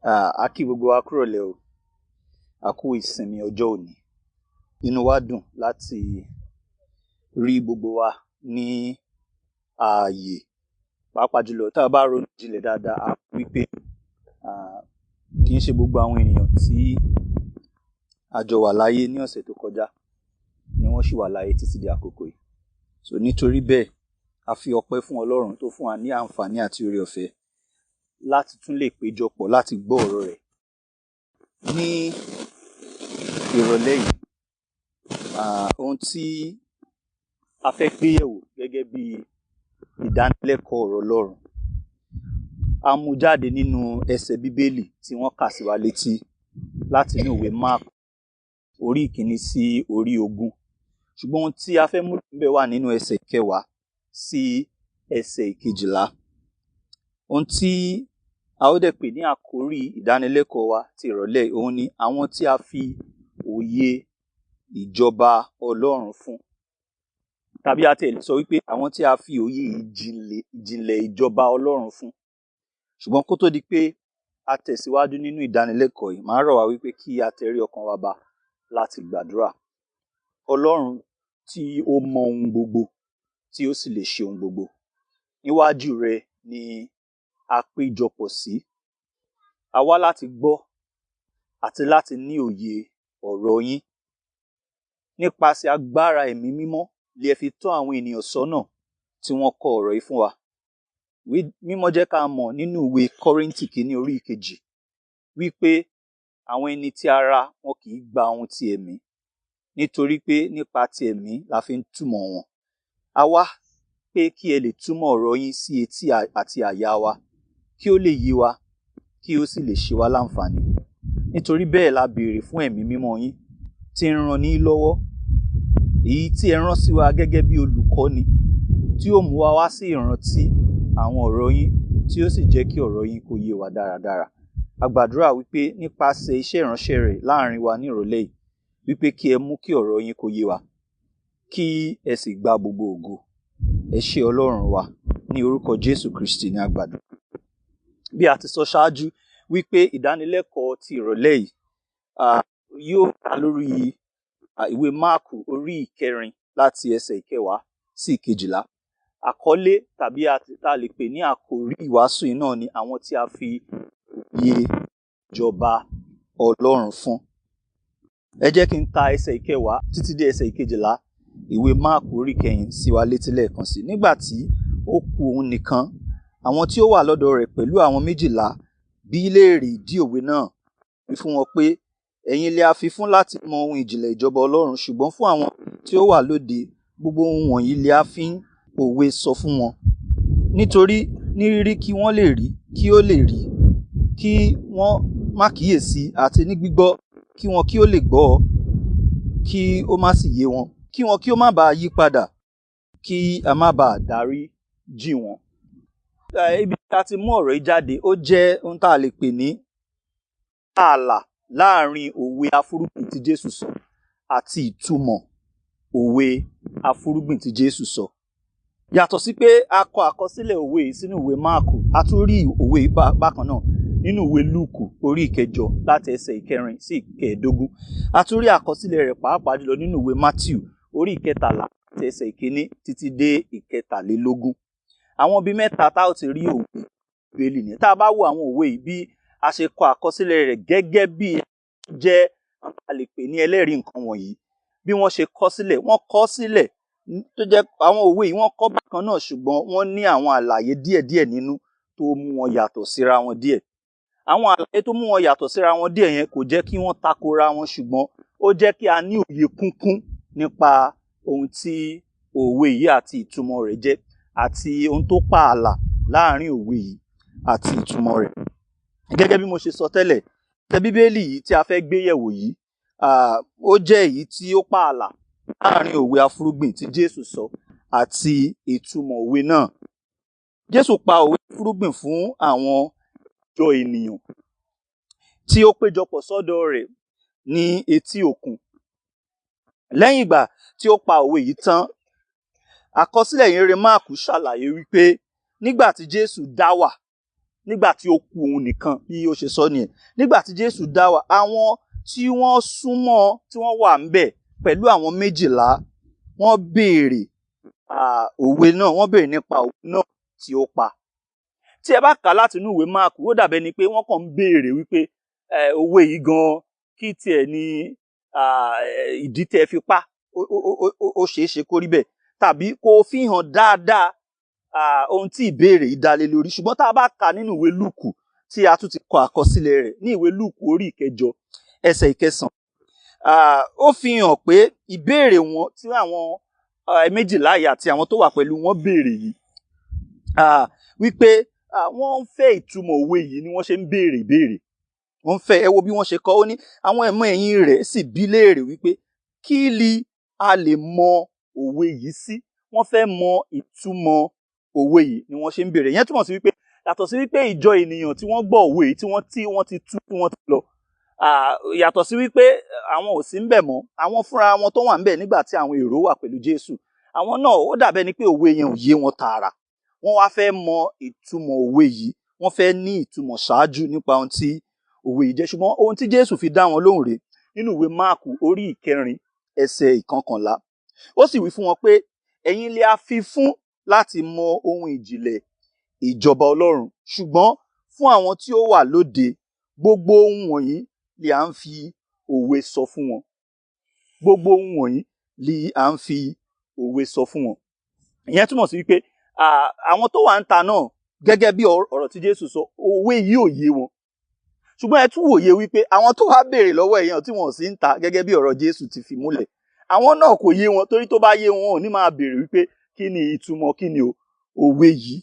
A kí gbogbo wa kúrọ̀lẹ́ o. A kú ìsinmi ọjọ́ òní. Inú wa dùn láti rí gbogbo wa ní ààyè. Pàápàá jùlọ tá a bá ronú jinlẹ̀ dáadáa, a rí pé kì í ṣe gbogbo àwọn ènìyàn tí a jọ wà láyé ní ọ̀sẹ̀ tó kọjá ni wọ́n ṣì wà láyé títí di àkókò yìí. So nítorí bẹ́ẹ̀, a fi ọpẹ́ fún Ọlọ́run tó fún wa ní àǹfààní àti oore ọ̀fẹ́ láti tún lè péjọpọ̀ láti gbọ́ ọ̀rọ̀ rẹ̀. Ní ìrọ̀lẹ́ yìí, ohun tí a fẹ́ gbé yẹ̀wò gẹ́gẹ́ bí ìdánilẹ́kọ̀ọ́ ọ̀rọ̀ Ọlọ́run, a mú jáde nínú ẹsẹ̀ Bíbélì tí wọ́n kà sí wa létí láti inú ìwé Mark orí ìkíní sí orí 20. Ṣùgbọ́n ohun tí a fẹ́ mú níbẹ̀ wà nínú ẹsẹ̀ 10 sí ẹsẹ̀ 12. Ohun tí a ó dẹ̀ pè ní àkórí ìdánilẹ́kọ̀ọ́ wa ti ìrọ̀lẹ́ yìí, òun ni àwọn tí a fi òye ìjọba Ọlọ́run fún. Tàbí a tiẹ̀ lè sọ wípé àwọn tí a fi òye ìjìnlẹ̀ ìjọba Ọlọ́run fún. Ṣùgbọ́n kó tó di pé a tẹ̀síwájú nínú ìdánilẹ́kọ̀ọ́ yìí, màá rọ̀ wá wípé kí a tẹrí ọkàn wa ba láti gbàdúrà. Ọlọ́run tí ó mọ ohun gbogbo, tí ó sì lè ṣe ohun gbogbo. Níwájú rẹ ni a péjọpọ̀ sí. A wá láti gbọ́ àti láti ní òye ọ̀rọ̀ yín. Nípasẹ̀ agbára ẹ̀mí mímọ́ lè ẹ fi tọ́ àwọn ènìyàn sọ́nà tí wọ́n kọ ọ̀rọ̀ yìí fún wa. Ìwé mímọ́ jẹ́ ká mọ̀ nínú ìwé Kọ́ríńtì kìíní orí 2 wípé àwọn ẹni tí ara wọn kì í gba ohun ti ẹ̀mí, nítorí pé nípa ti ẹ̀mí la fi ń túmọ̀ wọn. A wá pé kí ẹ lè túmọ̀ ọ̀rọ̀ yín sí etí àti àyà wa, kí ó lè yé wa, kí ó sì lè ṣe wá láǹfààní. Nítorí bẹ́ẹ̀ la béèrè fún ẹ̀mí mímọ́ yín tí ń ran ní lọ́wọ́, èyí tí ẹ rán sí wa gẹ́gẹ́ bí olùkọ́ni, tí ó mú wa wá sí ìrántí àwọn ọ̀rọ̀ yín, tí ó sì jẹ́ kí ọ̀rọ̀ yín kó yé wa dáradára. A gbàdúrà wípé nípasẹ̀ iṣẹ́ ìránṣẹ́ rẹ̀ láàrin wa ní ìrọ̀lẹ́ yìí, wípé kí ẹ mú kí ọ̀rọ̀ yín kó yé wa, kí ẹ sì gba gbogbo ògo. Ẹ ṣé Ọlọ́run wa, ní orúkọ Jésù Kristi ní a gbàdúrà. Bí a ti sọ ṣáájú wípé ìdánilẹ́kọ̀ọ́ ti ìrọ̀lẹ́ yìí yóò dá lórí ìwé Máàkù orí 4 láti ẹsẹ̀ 10 sí 12. Àkọlé tàbí a lè pè ní àkórí ìwàásù yìí náà ni àwọn tí a fi òye ìjọba Ọlọ́run fún. Ẹ jẹ́ kí n ka ẹsẹ̀ 10 títí dé ẹsẹ̀ 12 ìwé Máàkù orí 4 sí wa létí lẹ́ẹ̀kan sí. Nígbà tí ó kù òun nìkan, àwọn tí ó wà lọ́dọ̀ rẹ̀ pẹ̀lú àwọn 12 bí léèrè ìdí òwe náà, wí fún wọn pé ẹ̀yin lè a fi fún láti mọ ohun ìjìnlẹ̀ ìjọba Ọlọ́run, ṣùgbọ́n fún àwọn tí ó wà lóde, gbogbo ohun wọ̀nyí lè a fi ń òwe sọ fún wọn. Nítorí ní rírí kí wọ́n lè rí, kí ó lè rí, kí wọ́n má kíyèsí, àti ní gbígbọ́ kí wọn kí ó lè gbọ́, kí ó má sì yé wọn, kí wọn kí ó má bàa yí padà, kí a má bàa dárí jì wọ́n. Ibi tí a ti mú ọ̀rọ̀ yìí jáde, ó jẹ́ ohun tá a lè pè ní ààlà láàrin òwe afúrúgbìn tí Jésù sọ àti ìtumọ̀ òwe afúrúgbìn tí Jésù sọ. Yàtọ̀ sí pé a kọ àkọsílẹ̀ òwe yìí sínú ìwé Máàkù, a tún rí òwe yìí bákan náà nínú ìwé Lúùkù orí 8 láti ẹsẹ̀ 4 sí 15. A tún rí àkọsílẹ̀ rẹ̀ pàápàá jùlọ nínú ìwé Mátíù orí 13 láti ẹsẹ̀ 1 títí dé 23. Àwọn ibi mẹ́ta tá ò ti rí òwe Bíbélì ni. Tá a bá wo àwọn òwe yìí bí a ṣe kọ àkọsílẹ̀ rẹ̀ gẹ́gẹ́ bí jẹ́ a lè pè ní ẹlẹ́rìí nǹkan wọ̀nyí, bí wọ́n ṣe kọ sílẹ̀, wọ́n kọ sílẹ̀ tó jẹ́ àwọn òwe yìí wọ́n kọ bákan náà, ṣùgbọ́n wọ́n ní àwọn àlàyé díẹ̀díẹ̀ nínú tó mú wọn yàtọ̀ síra wọn díẹ̀. Àwọn àlàyé tó mú wọn yàtọ̀ síra wọn díẹ̀ yẹn kò jẹ́ kí wọ́n takora wọn, ṣùgbọ́n ó jẹ́ kí a ní òye kúnkún nípa ohun tí òwe yìí àti ìtumọ̀ rẹ̀ jẹ́, àti ohun tó pa ààlà láàrin òwe yìí àti ìtumọ̀ rẹ̀. Gẹ́gẹ́ bí mo ṣe sọ tẹ́lẹ̀, ẹsẹ̀ Bíbélì yìí tí a fẹ́ gbé yẹ̀wò yìí, ó jẹ́ èyí tí ó pa ààlà láàrin òwe afúrúgbìn tí Jésù sọ àti ìtumọ̀ òwe náà. Jésù pa òwe afúrúgbìn fún àwọn ìjọ ènìyàn tí ó péjọpọ̀ sọ́dọ̀ rẹ̀ ní etí òkun. Lẹ́yìn ìgbà tí ó pa òwe yìí tán, àkọsílẹ̀ ìhìnrere Máàkù ṣàlàyé wípé nígbà tí Jésù dá wà Nígbà tí ó kù òun nìkan, bí ó ṣe sọ nìyẹn. Nígbà tí Jésù dá wà, àwọn tí wọ́n súnmọ́, tí wọ́n wà ńbẹ̀ pẹ̀lú àwọn méjìlá, wọ́n béèrè òwe náà, wọ́n béèrè nípa òwe náà tí ó pa. Tí ẹ bá kà láti inú ìwé Máàkù, ó dàbí ẹni pé wọ́n kàn ń béèrè wípé òwe yìí gan-an kí tiẹ̀ ni ìdí tẹ́ fi pa. Ó ṣeé ṣe kó rí bẹ́ẹ̀, tàbí kó fi hàn dáadáa ohun tí ìbéèrè yìí dá lé lórí. Ṣùgbọ́n tá a bá kà nínú ìwé Lúùkù tí a tún ti kọ àkọsílẹ̀ rẹ̀ ní ìwé Lúùkù orí ìkẹjọ ẹsẹ̀ ìkẹsàn, ó fi hàn pé ìbéèrè wọn tí àwọn méjìlá yìí àti àwọn tó wà pẹ̀lú wọn béèrè yìí, wípé wọ́n ń fẹ́ ìtumọ̀ òwe yìí ni wọ́n ṣe ń béèrè ìbéèrè. Wọ́n ń fẹ́, ẹ wo bí wọ́n ṣe kọ ó ní àwọn ẹ̀mọ́ ẹ̀yìn rẹ̀ sì bí léèrè wípé kí li a lè mọ òwe yìí sí. Wọ́n fẹ́ mọ ìtumọ̀ òwe yìí ni wọ́n ṣe ń béèrè. Ìyẹn túmọ̀ sí wípé yàtọ̀ sí wípé ìjọ ènìyàn tí wọ́n gbọ́ òwe yìí tí wọ́n ti tú tí wọ́n ti lọ, yàtọ̀ sí wípé àwọn ò sí ń bẹ̀ mọ́, àwọn fúnra wọn tó wà ń bẹ̀ nígbà tí àwọn èrò wà pẹ̀lú Jésù, àwọn náà ó dàbẹ́ ni pé òwe yẹn ò yé wọn tààrà. Wọ́n wá fẹ́ mọ ìtumọ̀ òwe yìí, wọ́n fẹ́ ní ìtumọ̀ ṣáájú nípa ohun tí òwe yìí jẹ́. Ṣùgbọ́n ohun tí Jésù fi dá wọn lóhùn rèé nínú ìwé Máàkù orí ìkẹrin ẹsẹ̀ ìkọkànlá. Ó sì wí fún wọn pé ẹ̀yin lè a fi fún láti mọ ohun ìjìnlẹ̀ ìjọba Ọlọ́run, ṣùgbọ́n fún àwọn tí ó wà lóde, gbogbo ohun wọ̀nyí li à ń fi òwe sọ fún wọn. Gbogbo ohun wọ̀nyí li à ń fi òwe sọ fún wọn. Ìyẹn túmọ̀ sí wípé àwọn tó wà ń ta náà, gẹ́gẹ́ bí ọ̀rọ̀ tí Jésù sọ, òwe yìí ò yé wọn. Ṣùgbọ́n ẹ tún wòye wípé àwọn tó wá béèrè lọ́wọ́ èèyàn tí wọ́n sì ń ta, gẹ́gẹ́ bí ọ̀rọ̀ Jésù ti fi múlẹ̀, àwọn náà kò yé wọn, torí tó bá yé wọn ò ní máa béèrè wípé kí ni ìtumọ̀, kí ni òwe yìí.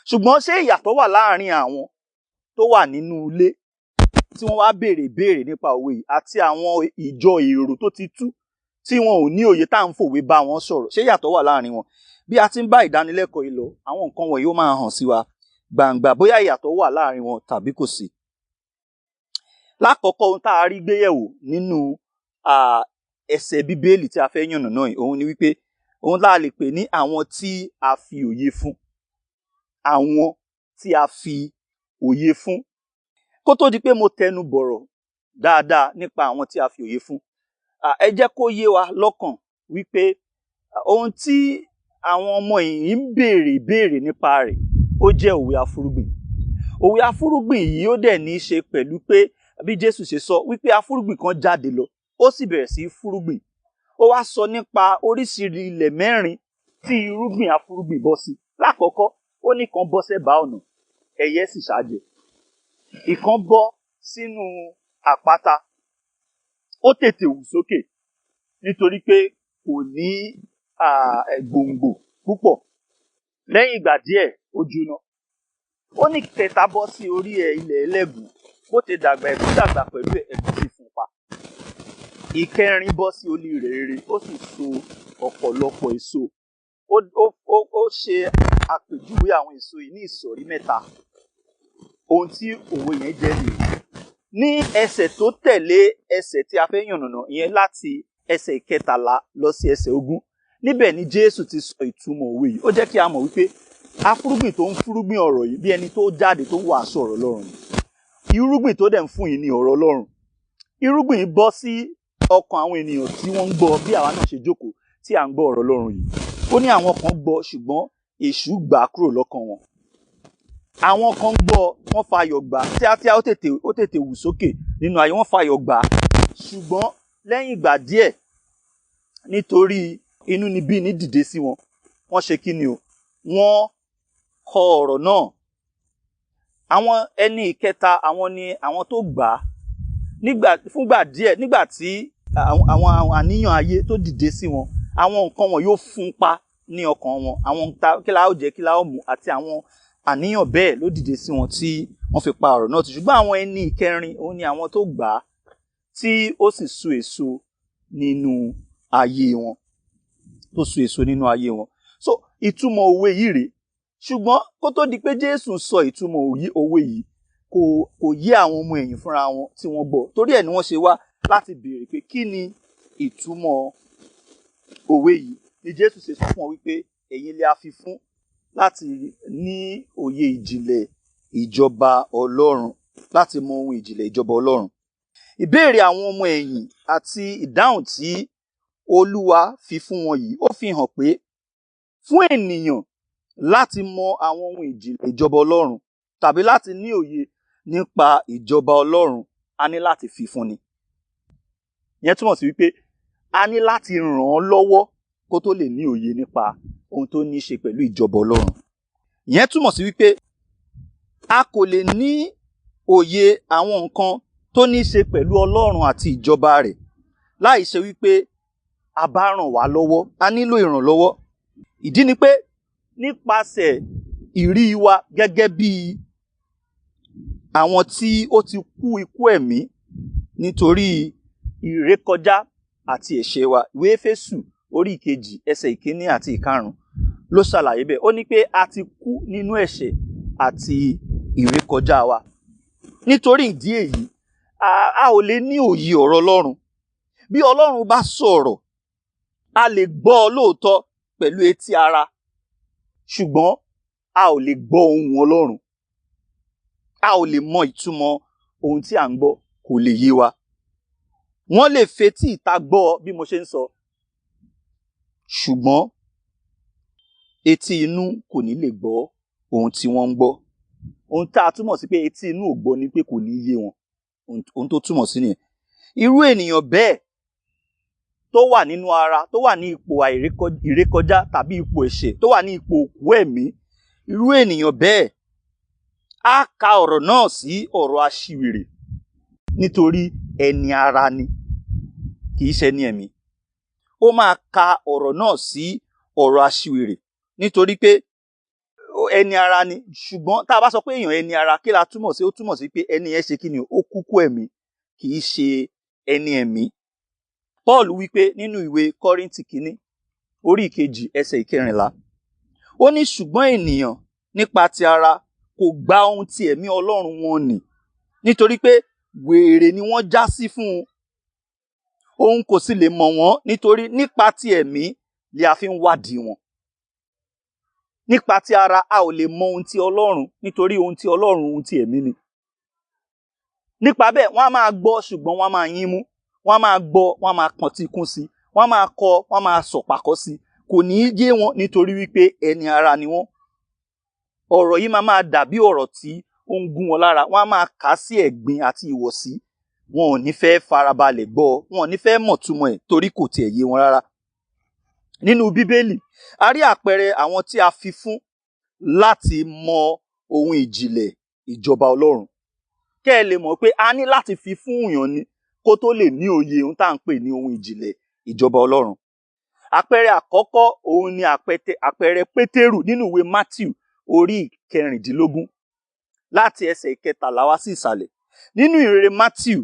Ṣùgbọ́n ṣé ìyàtọ̀ wà láàárín àwọn tó wà nínú ilé tí wọ́n wá béèrè béèrè nípa òwe yìí àti àwọn ìjọ èrò tó ti tú tí wọn ò ní òye tá à ń fòwe bá wọn sọ̀rọ̀? Ṣé ìyàtọ̀ wà láàárín wọn? Bí a ti ń bá ìdánilẹ́kọ̀ọ́ yìí lọ, àwọn nǹkan wọ̀nyí ó máa hàn sí wa gbangba bóyá ìyàtọ̀ wà láàárín wọn tàbí kò sí. Lákọ̀ọ́kọ́, ohun tá a rí gbéyẹ̀wò nínú ẹsẹ̀ Bíbélì tí a fẹ́ yànnàná yìí, òun ni wípé ohun tá a lè pè ní àwọn tí a fi òye fún. Àwọn tí a fi òye fún. Kó tó di pé mo tẹnu bọ̀rọ̀ dáadáa nípa àwọn tí a fi òye fún, ẹ jẹ́ kó yé wa lọ́kàn wípé ohun tí àwọn ọmọ yìí ń béèrè ìbéèrè nípa rẹ̀, ó jẹ́ òwe afúrúgbìn. Òwe afúrúgbìn yìí ó dẹ̀ ní í ṣe pẹ̀lú pé bí Jésù ṣe sọ wípé afúrúgbìn kan jáde lọ, ó sì bẹ̀rẹ̀ sí í fúrúgbìn. Ó wá sọ nípa oríṣiríṣi ilẹ̀ mẹ́rin tí irúgbìn afúrúgbìn bọ́ sí. Lákọ̀ọ́kọ́, ó ní kan bọ́ sẹ́bàá ọ̀nà, ẹyẹ sì ṣáájẹ. Ìkan bọ́ sínú àpáta, ó tètè wù sókè nítorí pé kò ní gbòǹgbò púpọ̀. Lẹ́yìn ìgbà díẹ̀, ó jóná. Ó ní kẹta bọ́ sí orí ilẹ̀ ẹlẹ́gùn, bó ti dàgbà ẹ̀gún dàgbà pẹ̀lú ẹ̀gún sì fún pa. Ìkẹrin bọ́ sí orí ilẹ̀ rere, ó sì so ọ̀pọ̀lọpọ̀ èso. Ó ṣe àpèjúwe àwọn èso yìí ní ìsọ̀rí mẹ́ta. Ohun tí òwe yẹn jẹ́ nìyí. Ní ẹsẹ̀ tó tẹ̀lé ẹsẹ̀ tí a fẹ́ yànnàná, ìyẹn láti ẹsẹ̀ ìkẹtàlá lọ sí ẹsẹ̀ 20, níbẹ̀ ni Jésù ti sọ ìtumọ̀ òwe yìí. Ó jẹ́ kí a mọ̀ wípé afúrúgbìn tó ń fúrúgbìn ọ̀rọ̀ yìí bí ẹni tó jáde tó ń wàásù ọ̀rọ̀ Ọlọ́run ni. Irúgbìn tó dẹ̀ ń fún yìí ni ọ̀rọ̀ Ọlọ́run. Irúgbìn yìí bọ́ sí ọkàn àwọn ènìyàn tí wọ́n ń gbọ́ bí àwa náà ṣe jókòó tí à ń gbọ́ ọ̀rọ̀ Ọlọ́run yìí. Ó ní àwọn kan gbọ́ ṣùgbọ́n èṣù gbà á kúrò lọ́kàn wọn. Àwọn kan gbọ́, wọ́n fayọ̀ gbà tíátíá, ó tètè wù sókè nínú ayé, wọ́n fayọ̀ gbà. Ṣùgbọ́n lẹ́yìn ìgbà díẹ̀, nítorí inúnibíni dìde sí wọn, wọ́n ṣe kí ni o? Wọ́n kọ ọ̀rọ̀ náà. Àwọn ẹni ìkẹta, àwọn ni àwọn tó gbà á fúngbà díẹ̀, nígbà tí àwọn àníyàn ayé tó dìde sí wọn, àwọn nǹkan wọn yóò fún pa ní ọkàn wọn. Àwọn kí la ó jẹ, kí la ó mu, àti àwọn àníyàn bẹ́ẹ̀ ló dìde sí wọn tí wọ́n fi pa ọ̀rọ̀ náà tì. Ṣùgbọ́n àwọn ẹni ìkẹrin, òun ni àwọn tó gbà á tí ó sì so èso nínú ayé wọn, tó so èso nínú ayé wọn. So ìtumọ̀ òwe yìí rèé. Ṣùgbọ́n kó tó di pé Jésù sọ ìtumọ̀ òwe yìí, kò yé àwọn ọmọ ẹ̀yìn fúnra wọn tí wọ́n gbọ́. Torí ẹ̀ ni wọ́n ṣe wá láti béèrè pé kí ni ìtumọ̀ òwe yìí. Ni Jésù ṣe sọ fún wọn wípé ẹ̀yin lè a fi fún láti ní òye ìjìnlẹ̀ ìjọba Ọlọ́run, láti mọ ohun ìjìnlẹ̀ ìjọba Ọlọ́run. Ìbéèrè àwọn ọmọ ẹ̀yìn àti ìdáhùn tí Olúwa fi fún wọn yìí, ó fi hàn pé fún ènìyàn láti mọ àwọn ohun ìjìnlẹ̀ ìjọba Ọlọ́run tàbí láti ní òye nípa ìjọba Ọlọ́run, a ní láti fi fún ni. Ìyẹn túmọ̀ sí wípé a ní láti ràn án lọ́wọ́ kó tó lè ní òye nípa ohun tó ní í ṣe pẹ̀lú ìjọba Ọlọ́run. Ìyẹn túmọ̀ sí wípé a kò lè ní òye àwọn nǹkan tó ní í ṣe pẹ̀lú Ọlọ́run àti ìjọba rẹ̀ láì ṣe wípé a bá ràn wá lọ́wọ́. A nílò ìrànlọ́wọ́. Ìdí ni pé nípasẹ̀ ìrí wa gẹ́gẹ́ bí àwọn tí ó ti kú ikú ẹ̀mí nítorí ìrékọjá àti ẹ̀ṣẹ̀ wa. Ìwé Éfésù orí 2 ẹsẹ̀ 1 àti 5 ló ṣàlàyé bẹ́ẹ̀. Ó ní pé a ti kú nínú ẹ̀ṣẹ̀ àti ìrékọjá wa. Nítorí ìdí èyí, a ò lè ní òye ọ̀rọ̀ Ọlọ́run. Bí Ọlọ́run bá sọ̀rọ̀, a lè gbọ́ ọ lóòótọ́ pẹ̀lú etí ara, ṣùgbọ́n a ò lè gbọ́ ohùn Ọlọ́run. A ò lè mọ ìtumọ̀ ohun tí à ń gbọ́, kò lè yé wa. Wọ́n lè fetí ìta gbọ́ bí mo ṣe ń sọ, ṣùgbọ́n etí inú kò ní lè gbọ́ ohun tí wọ́n ń gbọ́. Ohun tá a túmọ̀ sí pé etí inú ò gbọ́ ni pé kò ní yé wọn. Ohun tó túmọ̀ sí nìyẹn. Irú ènìyàn bẹ́ẹ̀ tó wà nínú ara, tó wà ní ipò ìrékọjá tàbí ipò ẹ̀ṣẹ̀, tó wà ní ipò òkú ẹ̀mí, irú ènìyàn bẹ́ẹ̀ á ka ọ̀rọ̀ náà sí ọ̀rọ̀ aṣiwèrè, nítorí ẹni ara ni, kì í ṣe ẹni ẹ̀mí. Ó máa ka ọ̀rọ̀ náà sí ọ̀rọ̀ aṣiwèrè nítorí pé ẹni ara ni. Ṣùgbọ́n tá a bá sọ pé èèyàn ẹni ara, kí la túmọ̀ sí? Ó túmọ̀ sí pé ẹni yẹn ṣe kí ni? Ó kúkú ẹ̀mí, kì í ṣe ẹni ẹ̀mí. Paul wípé nínú ìwé Kọ́ríńtì kìíní orí 2 ẹsẹ̀ 14, ó ní ṣùgbọ́n ènìyàn nípa ti ara kò gba ohun ti ẹ̀mí Ọlọ́run wọn nì, nítorí pé wèrè ni wọ́n já sí fún un, òun kò sì lè mọ̀ wọ́n, nítorí nípa ti ẹ̀mí ni a fi ń wádìí wọn. Nípa ti ara a ò lè mọ ohun ti Ọlọ́run, nítorí ohun ti Ọlọ́run ohun ti ẹ̀mí ni. Nípa bẹ́ẹ̀, wọ́n á máa gbọ́ ṣùgbọ́n wọ́n á máa yín mú, wọ́n á máa gbọ́, wọ́n á máa kàntí kún sí, wọ́n á máa kọ, wọ́n á máa sọ̀pàkọ́ sí. Kò ní í yé wọn nítorí wípé ẹni ara ni wọ́n. Ọ̀rọ̀ yìí máa máa dàbí ọ̀rọ̀ tí ó ń gún wọn lára. Wọ́n á máa kà á sí ẹ̀gbin àti ìwọ̀sí. Wọn ò ní fẹ́ farabalẹ̀ gbọ́, wọn ò ní fẹ́ mọ̀túmọ̀ ẹ̀ torí kò tiẹ̀ yé wọn rárá. Nínú Bíbélì, a rí àpẹẹrẹ àwọn tí a fi fún láti mọ ohun ìjìnlẹ̀ ìjọba Ọlọ́run. Kẹ́ ẹ lè mọ̀ pé a ní láti fi fún èèyàn ni kó tó lè ní òye ohun tá à ń pè ní ohun ìjìnlẹ̀ ìjọba Ọlọ́run. Àpẹẹrẹ àkọ́kọ́ òun ni àpẹẹrẹ Pétérù nínú ìwé Matthew orí 16 láti ẹsẹ̀ 13 wá sí ìsàlẹ̀. Nínú ìrere Matthew,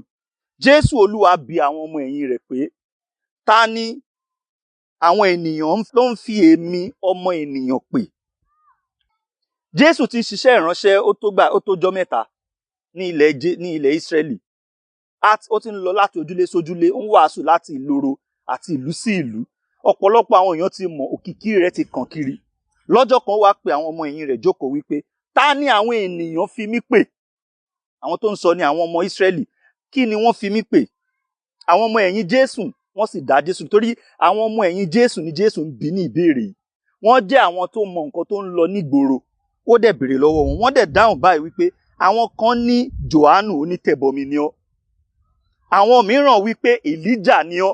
Jésù Olúwa bi àwọn ọmọ ẹ̀yìn rẹ̀ pé, ta ni àwọn ènìyàn ló ń fi èmi ọmọ ènìyàn pè? Jésù ti ń ṣiṣẹ́ ìránṣẹ́ ó tó jọ́ mẹ́ta ní ilẹ̀ Ísírẹ́lì. Ó ti ń lọ láti ojúlé sójúlé, ó ń wàásù láti ìloro àti ìlú sí ìlú. Ọ̀pọ̀lọpọ̀ àwọn èèyàn ti mọ̀, òkìkí rẹ̀ ti kàn kiri. Lọ́jọ́ kan ó wá pe àwọn ọmọ ẹ̀yìn rẹ̀ jókòó wípé, ta ni àwọn ènìyàn fi mí pè? Àwọn tó ń sọ ni àwọn ọmọ Ísírẹ́lì. Kí ni wọ́n fi mí pè? Àwọn ọmọ ẹ̀yìn Jésù wọ́n sì dá Jésù, torí àwọn ọmọ ẹ̀yìn Jésù ni Jésù ń bi ní ìbéèrè yìí. Wọ́n jẹ́ àwọn tó mọ nǹkan tó ń lọ nígboro. Ó dẹ̀ béèrè lọ́wọ́ wọn, wọ́n dẹ̀ dáhùn báyìí wípé àwọn kan ní Jòhánù onítẹ̀bọmi ni ọ́, àwọn mìíràn wípé Èlíjà ni ọ́,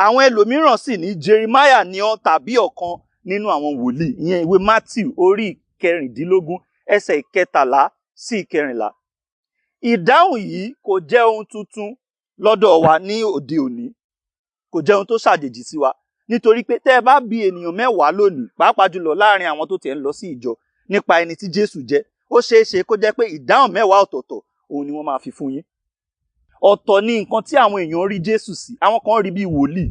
àwọn ẹlòmíràn sì ní Jeremáyà ni ọ́ tàbí ọ̀kan nínú àwọn wòlíì. Ìyẹn ìwé Matthew orí 16 ẹsẹ̀ 13 sí 14. Ìdáhùn yìí kò jẹ́ ohun tuntun lọ́dọ̀ wa ní òde òní, kò jẹ́ ohun tó ṣàjèjì sí wa, nítorí pé tẹ́ ẹ bá bi ènìyàn mẹ́wàá lónìí, pàápàá jùlọ láàrin àwọn tó tiẹ̀ ń lọ sí ìjọ, nípa ẹni tí Jésù jẹ́, ó ṣeé ṣe kó jẹ́ pé ìdáhùn mẹ́wàá ọ̀tọ̀ọ̀tọ̀ òun ni wọ́n máa fi fún yín. Ọ̀tọ̀ ni nǹkan tí àwọn èèyàn rí Jésù sí. Àwọn kan rí bí wòlíì,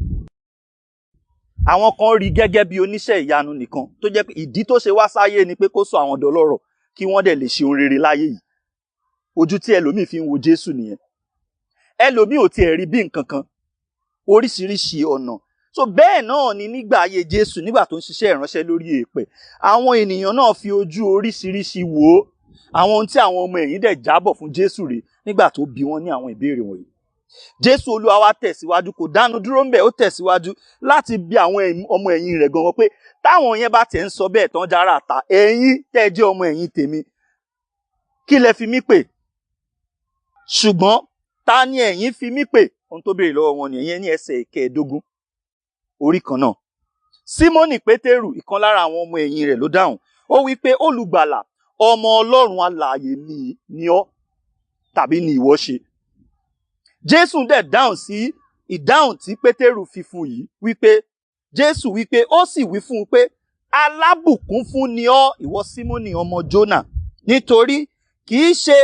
àwọn kan rí gẹ́gẹ́ bí oníṣẹ́ ìyanu nìkan, tó jẹ́ pé ìdí tó ṣe wá sáyé ni pé kó sọ àwọn dọlọ́rọ̀ kí wọ́n dẹ̀ lè ṣe ohun rere láyé yìí. Ojú tí ẹlòmíì fi ń wo Jésù nìyẹn. Ẹlòmíì ò tiẹ̀ rí bí nǹkan kan, oríṣiríṣi ọ̀nà. So bẹ́ẹ̀ náà ni nígbà ayé Jésù, nígbà tó ń ṣiṣẹ́ ìránṣẹ́ lórí èèpẹ̀, àwọn ènìyàn náà fi ojú oríṣiríṣi wò ó. Àwọn ohun tí àwọn ọmọ ẹ̀yìn dẹ̀ jábọ̀ fún Jésù rèé nígbà tó bi wọ́n ní àwọn ìbéèrè wọ̀nyí. Jésù Olúwa wa tẹ̀síwájú, kò dánu dúró ńbẹ̀, ó tẹ̀síwájú láti bi àwọn ọmọ ẹ̀yìn rẹ̀ gan-an pé táwọn yẹn bá tẹ̀ ń sọ bẹ́ẹ̀ tán jára ta, ẹ̀yin tẹ́ jẹ́ ọmọ ẹ̀yìn tèmi, kí lẹ fi mí pè? Ṣùgbọ́n ta ni ẹ̀yin fi mí pè? Ohun tó béèrè lọ́wọ́ wọn nìyẹn ní ẹsẹ̀ 15 orí kan náà. Símónì Pétérù, ìkan lára àwọn ọmọ ẹ̀yìn rẹ̀, ló dáhùn. Ó wí pé Olùgbàlà, ọmọ Ọlọ́run alààyè ni ọ́, tàbí ni ìwọ ṣe. Jésù dẹ̀ dáhùn sí ìdáhùn tí Pétérù fi fún yìí wípé, Jésù wípé, ó sì wí fún un pé alábùkún fún ni ọ́, ìwọ Símónì ọmọ Jónà, nítorí kì í ṣe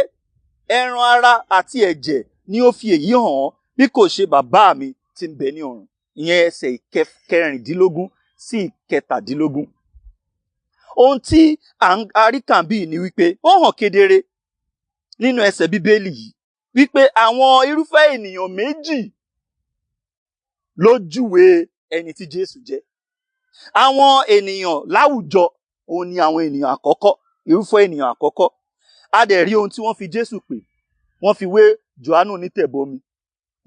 ẹran ara àti ẹ̀jẹ̀ ni ó fi èyí hàn ọ́, bí kò ṣe bàbá mi tí ń bẹ ní ọ̀run. Ìyẹn ẹsẹ̀ 16 sí 17. Ohun tí a rí kà níbí ni wípé ó hàn kedere nínú ẹsẹ̀ Bíbélì yìí wípé àwọn irúfẹ́ ènìyàn méjì ló júwe ẹni tí Jésù jẹ́. Àwọn ènìyàn láwùjọ, òun ni àwọn ènìyàn àkọ́kọ́, irúfẹ́ ènìyàn àkọ́kọ́. A dẹ̀ rí ohun tí wọ́n fi Jésù pè. Wọ́n fi wé Jòhánù onítẹ̀bọmi,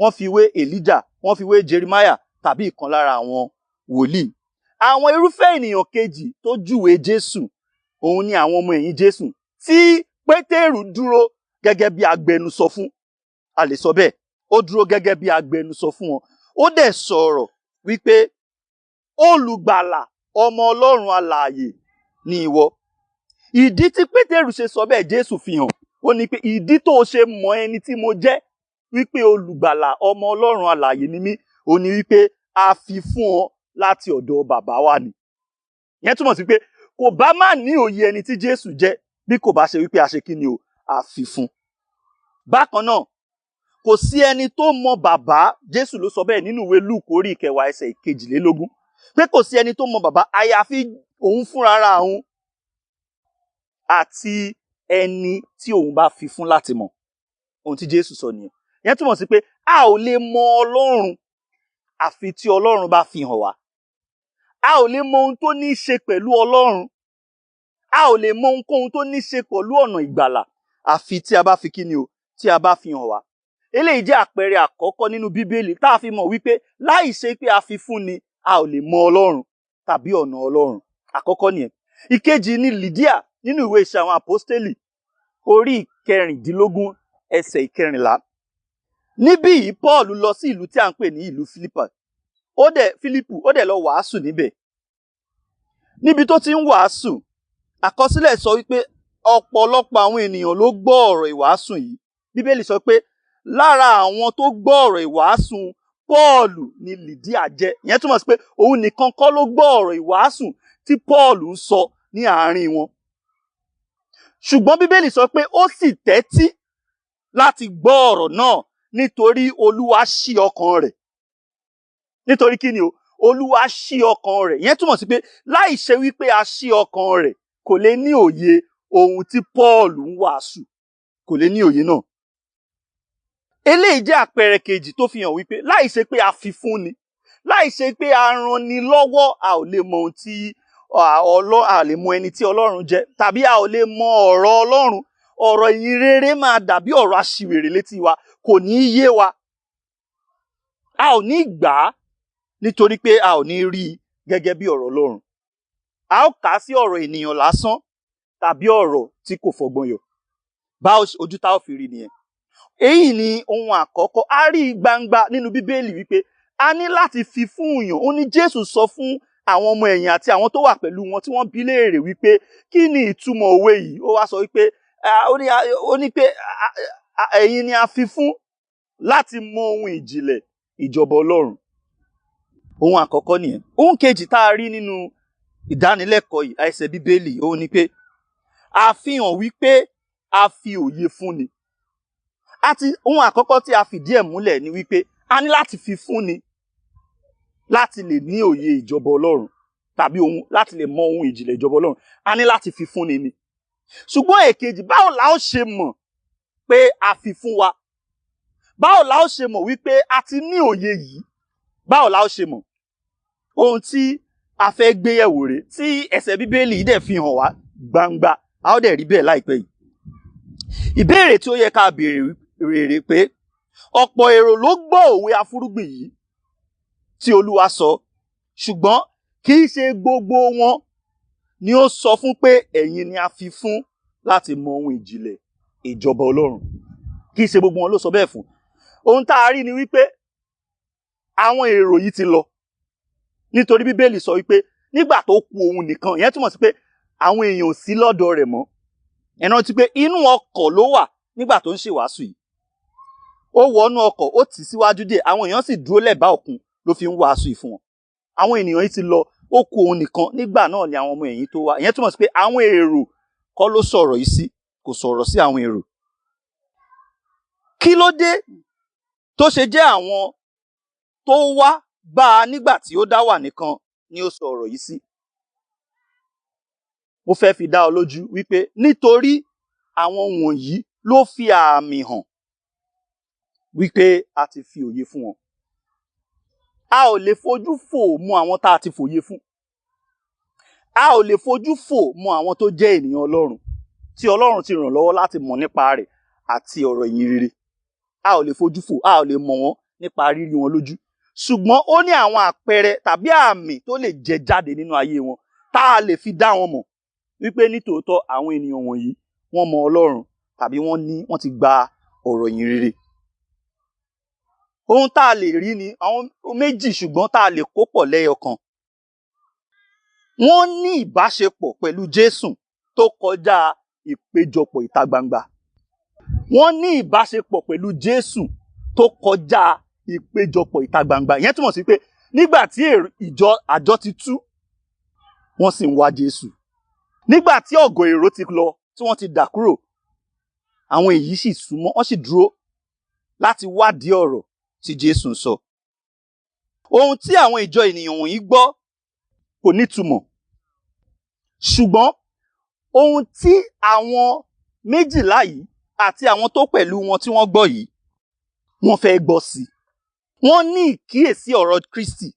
wọ́n fi wé Èlíjà, wọ́n fi wé Jeremáyà tàbí ìkan lára àwọn wòlíì. Àwọn irúfẹ́ ènìyàn kejì tó júwe Jésù, òun ni àwọn ọmọ ẹ̀yìn Jésù tí Pétérù dúró gẹ́gẹ́ bí agbẹnusọ fún. A lè sọ bẹ́ẹ̀, ó dúró gẹ́gẹ́ bí agbẹnusọ fún wọn. Ó dẹ̀ sọ̀rọ̀ wípé Olùgbàlà, ọmọ Ọlọ́run alààyè ni ìwọ. Ìdí tí Pétérù ṣe sọ bẹ́ẹ̀, Jésù fi hàn. Ó ní pé ìdí tó ṣe mọ ẹni tí mo jẹ́ wípé Olùgbàlà, ọmọ Ọlọ́run alààyè ni mí, ó ní wípé a fi fún ọ láti ọ̀dọ̀ bàbá wa ni. Ìyẹn túmọ̀ sí pé kò bá má ní òye ẹni tí Jésù jẹ́ bí kò bá ṣe wípé a ṣe kí ni o, a fi fún. Bákan náà, kò sí ẹni tó mọ bàbá, Jésù ló sọ bẹ́ẹ̀ nínú ìwé Lúùkù orí 10 ẹsẹ̀ 22, pé kò sí ẹni tó mọ bàbá àyàfi òun fúnra òun àti ẹni tí òun bá fi fún láti mọ̀. Ohun tí Jésù sọ nìyẹn. Ìyẹn túmọ̀ sí pé a ò lè mọ Ọlọ́run àfi tí Ọlọ́run bá fi hàn wá. A ò lè mọ ohun tó ní í ṣe pẹ̀lú Ọlọ́run. A ò lè mọ ohunkóhun tó ní í ṣe pẹ̀lú ọ̀nà ìgbàlà àfi tí a bá fi kí ni o, tí a bá fi hàn wá. Eléyìí jẹ́ àpẹẹrẹ àkọ́kọ́ nínú Bíbélì tá a fi mọ̀ wípé láì ṣe pé a fi fún ni, a ò lè mọ Ọlọ́run tàbí ọ̀nà Ọlọ́run. Àkọ́kọ́ nìyẹn. Ìkejì ni Lídíà nínú ìwé Iṣẹ́ àwọn Àpọ́stélì orí 16 ẹsẹ̀ 14. Níbí yìí Paul lọ sí ìlú tí a ń pè ní ìlú Fílípù, ó dẹ̀ lọ wàásù níbẹ̀. Níbi tó ti ń wàásù, àkọsílẹ̀ sọ wípé ọ̀pọ̀lọpọ̀ àwọn ènìyàn ló gbọ́ ọ̀rọ̀ ìwàásù yìí. Bíbélì sọ pé lára àwọn tó gbọ́ ọ̀rọ̀ ìwàásù Paul ni Lídíà jẹ́. Ìyẹn túmọ̀ sí pé òun nìkan kọ́ ló gbọ́ ọ̀rọ̀ ìwàásù tí Paul ń sọ ní àárín wọn. Ṣùgbọ́n Bíbélì sọ pé ó sì tẹ́tí láti gbọ́ ọ̀rọ̀ náà nítorí Olúwa ṣí ọkàn rẹ̀. Nítorí kí ni o? Olúwa ṣí ọkàn rẹ̀. Ìyẹn túmọ̀ sí pé láì ṣe wípé a ṣí ọkàn rẹ̀, kò lè ní òye ohun tí Paul ń wàásù. Kò lè ní òye náà. Eléyìí jẹ́ àpẹẹrẹ kejì tó fi hàn wípé láì ṣe pé a fi fún ni, láì ṣe pé a ran ni lọ́wọ́, a ò lè mọ ohun tí a lè mọ ẹni tí Ọlọ́run jẹ́, tàbí a ò lè mọ ọ̀rọ̀ Ọlọ́run. Ọ̀rọ̀ ìyìn rere máa dàbí ọ̀rọ̀ aṣiwèrè létí wa, kò ní í yé wa. A ò ní gbà á nítorí pé a ò ní rí i gẹ́gẹ́ bí ọ̀rọ̀ Ọlọ́run. A ó kà á sí ọ̀rọ̀ ènìyàn lásán tàbí ọ̀rọ̀ tí kò fọgbọ́n yọ. Bá ojú tá ò fi rí nìyẹn. Èyí ni ohun àkọ́kọ́. A rí gbangba nínú Bíbélì wípé a ní láti fi fún èèyàn. Ó ní Jésù sọ fún àwọn ọmọ ẹ̀yìn àti àwọn tó wà pẹ̀lú wọn tí wọ́n bi léèrè wípé kí ni ìtumọ̀ òwe yìí? Ó wá sọ wípé ó ní pé ẹ̀yin ni a fi fún láti mọ ohun ìjìnlẹ̀ ìjọba Ọlọ́run. Ohun àkọ́kọ́ nìyẹn. Ohun kejì tá a rí nínú ìdánilẹ́kọ̀ọ́ yìí, ẹsẹ̀ Bíbélì, òun ni pé a fi hàn wípé a fi òye fún ni. Àti ohun àkọ́kọ́ tí a fìdí ẹ̀ múlẹ̀ ni wípé a ní láti fi fún ni láti lè ní òye ìjọba Ọlọ́run tàbí ohun láti lè mọ ohun ìjìnlẹ̀ ìjọba Ọlọ́run. A ní láti fi fún ni ni. Ṣùgbọ́n èkejì, báwo la ó ṣe mọ̀ pé a fi fún wa? Báwo la ó ṣe mọ̀ wípé a ti ní òye yìí? Báwo la ó ṣe mọ̀? Ohun tí a fẹ́ gbé yẹ̀wò rèé tí ẹsẹ̀ Bíbélì yìí dẹ̀ fi hàn wá gbangba, a ó dẹ̀ rí bẹ́ẹ̀ láìpẹ́ yìí. Ìbéèrè tí ó yẹ ká béèrè rèé pé ọ̀pọ̀ èrò ló gbọ́ òwe afúrúgbìn yìí tí Olúwa sọ, ṣùgbọ́n kì í ṣe gbogbo wọn ni ó sọ fún pé ẹ̀yin ni a fi fún láti mọ ohun ìjìnlẹ̀ ìjọba Ọlọ́run. Kì í ṣe gbogbo wọn ló sọ bẹ́ẹ̀ fún. Ohun tá a rí ni wípé àwọn èrò yìí ti lọ, nítorí Bíbélì sọ wípé nígbà tó kù òun nìkan, ìyẹn túmọ̀ sí pé àwọn èèyàn ò sí lọ́dọ̀ rẹ̀ mọ́. Ẹ rántí pé inú ọkọ̀ ló wà nígbà tó ń ṣèwàásù yìí. Ó wọnú ọkọ̀, ó tì síwájú díẹ̀, àwọn èèyàn sì dúró lẹ́bàá òkun ló fi ń wàásù yìí fún wọn. Àwọn ènìyàn yìí ti lọ, ó kù òun nìkan. Nígbà náà ni àwọn ọmọ ẹ̀yìn tó wá. Ìyẹn túmọ̀ sí pé àwọn èrò kọ́ ló sọ̀rọ̀ yìí sí, kò sọ̀rọ̀ sí àwọn èrò. Kí ló dé tó ṣe jẹ́ àwọn tó wá bá a nígbà tí ó dá wà nìkan ni ó sọ ọ̀rọ̀ yìí sí? Mo fẹ́ fi dá ọ lójú wípé nítorí àwọn wọ̀nyí ló fi àmì hàn wípé a ti fi òye fún wọn. A ò lè fojú fò mọ́ àwọn tá a ti fòye fún. A ò lè fojú fò mọ́ àwọn tó jẹ́ ènìyàn Ọlọ́run tí Ọlọ́run ti ràn lọ́wọ́ láti mọ̀ nípa rẹ̀ àti ọ̀rọ̀ ìyìn rere. A ò lè fojú fò, a ò lè mọ̀ wọ́n nípa rírí wọn lójú. Ṣùgbọ́n ó ní àwọn àpẹẹrẹ tàbí àmì tó lè jẹ jáde nínú ayé wọn tá a lè fi dá wọn mọ̀ wípé nítòótọ́ àwọn ènìyàn wọ̀nyí wọ́n mọ Ọlọ́run tàbí wọ́n ti gba ọ̀rọ̀ ìyìn rere. Ohun tá a lè rí ni àwọn méjì, ṣùgbọ́n tá a lè kó pọ̀ lẹ́yọ kan. Wọ́n ní ìbáṣepọ̀ pẹ̀lú Jésù tó kọjá ìpéjọpọ̀ ìta gbangba. Wọ́n ní ìbáṣepọ̀ pẹ̀lú Jésù tó kọjá ìpéjọpọ̀ ìta gbangba. Ìyẹn túmọ̀ sí pé nígbà tí ìjọ àjọ ti tú, wọ́n sì ń wá Jésù. Nígbà tí ọ̀gọ̀ èrò ti lọ, tí wọ́n ti dà kúrò, àwọn èyí sì súnmọ́, wọ́n sì dúró láti wádìí ọ̀rọ̀ tí Jésù ń sọ. Ohun tí àwọn ìjọ ènìyàn wọ̀nyí gbọ́ kò nítumọ̀, ṣùgbọ́n ohun tí àwọn méjìlá yìí àti àwọn tó pẹ̀lú wọn tí wọ́n gbọ́ yìí, wọ́n fẹ́ gbọ́ sí i. Wọ́n ní ìkíyèsí ọ̀rọ̀ Kristi,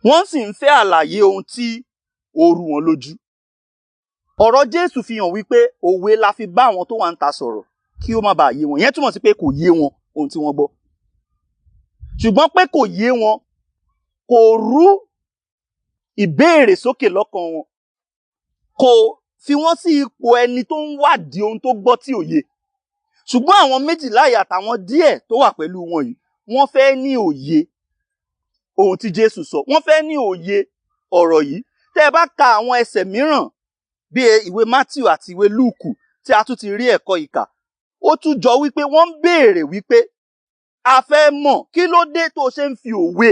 wọ́n sì ń fẹ́ àlàyé ohun tí ó rú wọn lójú. Ọ̀rọ̀ Jésù fi hàn wípé òwe la fi bá àwọn tó wà ń ta sọ̀rọ̀ kí ó má bàa yé wọn. Ìyẹn túmọ̀ sí pé kò yé wọn ohun tí wọ́n gbọ́. Ṣùgbọ́n pé kò yé wọn kò rú ìbéèrè sókè lọ́kàn wọn, kò fi wọ́n sí ipò ẹni tó ń wádìí ohun tó gbọ́ tí ò yé. Ṣùgbọ́n àwọn méjìlá yìí àtàwọn díẹ̀ tó wà pẹ̀lú wọn yìí, wọ́n fẹ́ ní òye ohun tí Jésù sọ, wọ́n fẹ́ ní òye ọ̀rọ̀ yìí. Tẹ́ ẹ bá ka àwọn ẹsẹ̀ mìíràn bí ìwé Matthew àti ìwé Lúùkù tí a tún ti rí ẹ̀kọ́ ìkà, ó tún jọ wípé wọ́n ń béèrè wípé a fẹ́ mọ̀ kí ló dé tó ṣe ń fi òwe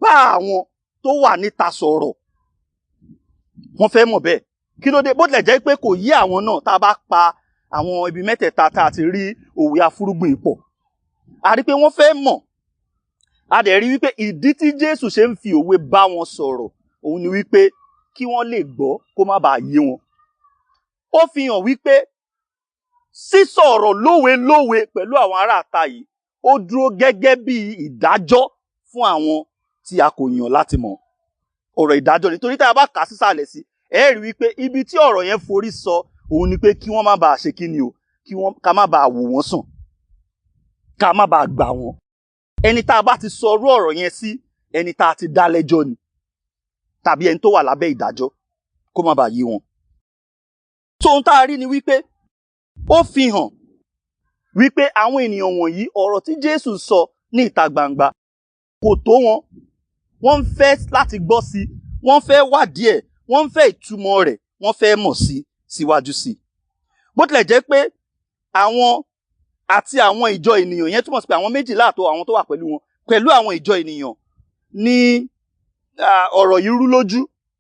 bá àwọn tó wà níta sọ̀rọ̀. Wọ́n fẹ́ mọ̀ bẹ́ẹ̀, kí ló dé? Bó tilẹ̀ jẹ́ pé kò yé àwọn náà, tá a bá pa àwọn ibi mẹ́tẹ̀ẹ̀ta tá a ti rí òwe afúrúgbìn pọ̀, a rí pé wọ́n fẹ́ mọ̀. A dẹ̀ rí wípé ìdí tí Jésù ṣe ń fi òwe bá wọn sọ̀rọ̀ òun ni wípé kí wọ́n lè gbọ́ kó má bàa yé wọn. Ó fi hàn wípé sísọ̀rọ̀ lówe lówe pẹ̀lú àwọn ará àta yìí ó dúró gẹ́gẹ́ bí ìdájọ́ fún àwọn tí a kò yàn láti mọ̀. Ọ̀rọ̀ ìdájọ́, nítorí tá a bá kà á sísàlẹ̀ sí, ẹ rí wípé ibi tí ọ̀rọ̀ yẹn forí sọ òun ni pé kí wọ́n má bàa ṣe kí ni o, kí wọ́n ká má bàa wò wọ́n sàn, ká má bàa gbà wọ́n. Ẹni tá a bá ti sọ irú ọ̀rọ̀ yẹn sí, ẹni tá a ti dá lẹ́jọ́ ni, tàbí ẹni tó wà lábẹ́ ìdájọ́, kó má bàa yé wọn. Tó ohun tá a rí ni wípé ó fi hàn wípé àwọn ènìyàn wọ̀nyí ọ̀rọ̀ tí Jésù sọ ní ìta gbangba kò tó wọn. Wọ́n ń fẹ́ láti gbọ́ sí i, wọ́n fẹ́ wádìí ẹ̀, wọ́n ń fẹ́ ìtumọ̀ rẹ̀, wọ́n fẹ́ mọ̀ sí síwájú sí i. Bó tilẹ̀ jẹ́ pé àwọn àti àwọn ìjọ ènìyàn yẹn túmọ̀ sí pé àwọn méjìlá àtọ àwọn tó wà pẹ̀lú wọn pẹ̀lú àwọn ìjọ ènìyàn ní ọ̀rọ̀ yìí rú lójú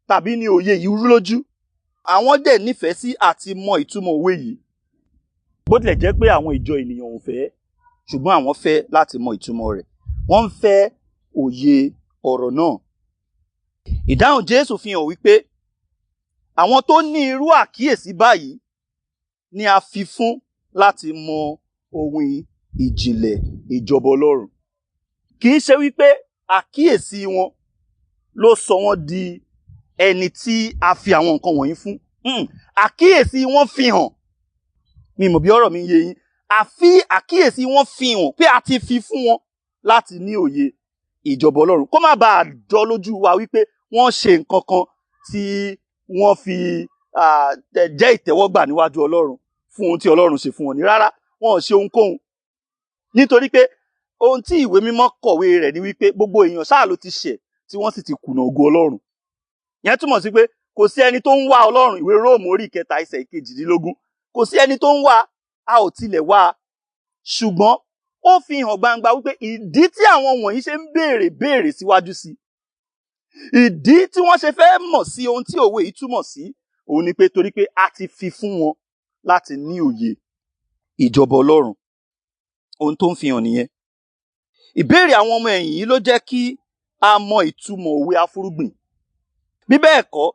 tàbí ní òye yìí rú lójú. Àwọn dẹ̀ nífẹ̀ẹ́ sí àti mọ ìtumọ̀ òwe yìí. Bó tilẹ̀ jẹ́ pé àwọn ìjọ ènìyàn ò fẹ́, ṣùgbọ́n àwọn fẹ́ láti mọ ìtumọ̀ rẹ̀. Wọ́n ń fẹ́ òye ọ̀rọ̀ náà. Ìdáhùn Jésù fi hàn wípé àwọn tó ní irú àkíyèsí báyìí ni a fi fún láti mọ ohun ìjìnlẹ̀ ìjọba Ọlọ́run. Kì í ṣe wípé àkíyèsí wọn ló sọ wọ́n di ẹni tí a fi àwọn nǹkan wọ̀nyí fún. Àkíyèsí wọn fi hàn Mi mọ̀ bí ọ̀rọ̀ mi ń yé yín. Àfi àkíyèsí wọn fi hàn pé a ti fi fún wọn láti ní òye ìjọba Ọlọ́run, kó má bàa jọ lójú wa wípé wọ́n ṣe nǹkan kan tí wọ́n fi jẹ́ ìtẹ́wọ́gbà níwájú Ọlọ́run fún ohun tí Ọlọ́run ṣe fún wọn ní. Rárá, wọn ò ṣe ohunkóhun, nítorí pé ohun tí ìwé mímọ́ kọ̀wé rẹ̀ ni wípé gbogbo èèyàn ṣáà ló ti ṣẹ̀ tí wọ́n sì ti kùnà ògo Ọlọ́run. Ìyẹn túmọ̀ sí pé kò sí ẹni tó ń wá Ọlọ́run. Ìwé Róòmù orí 3 ẹsẹ̀ 18, kò sí ẹni tó ń wá, a ò tilẹ̀ wá. Ṣùgbọ́n ó fi hàn gbangba wípé ìdí tí àwọn wọ̀nyí ṣe ń béèrè béèrè síwájú sí, ìdí tí wọ́n ṣe fẹ́ mọ̀ sí ohun tí òwe yìí túmọ̀ sí, òun ni pé torí pé a ti fi fún wọn láti ní òye ìjọba Ọlọ́run. Ohun tó ń fi hàn nìyẹn. Ìbéèrè àwọn ọmọ ẹ̀yìn yìí ló jẹ́ kí a mọ ìtumọ̀ òwe afúrúgbìn. Bí bẹ́ẹ̀ kọ́,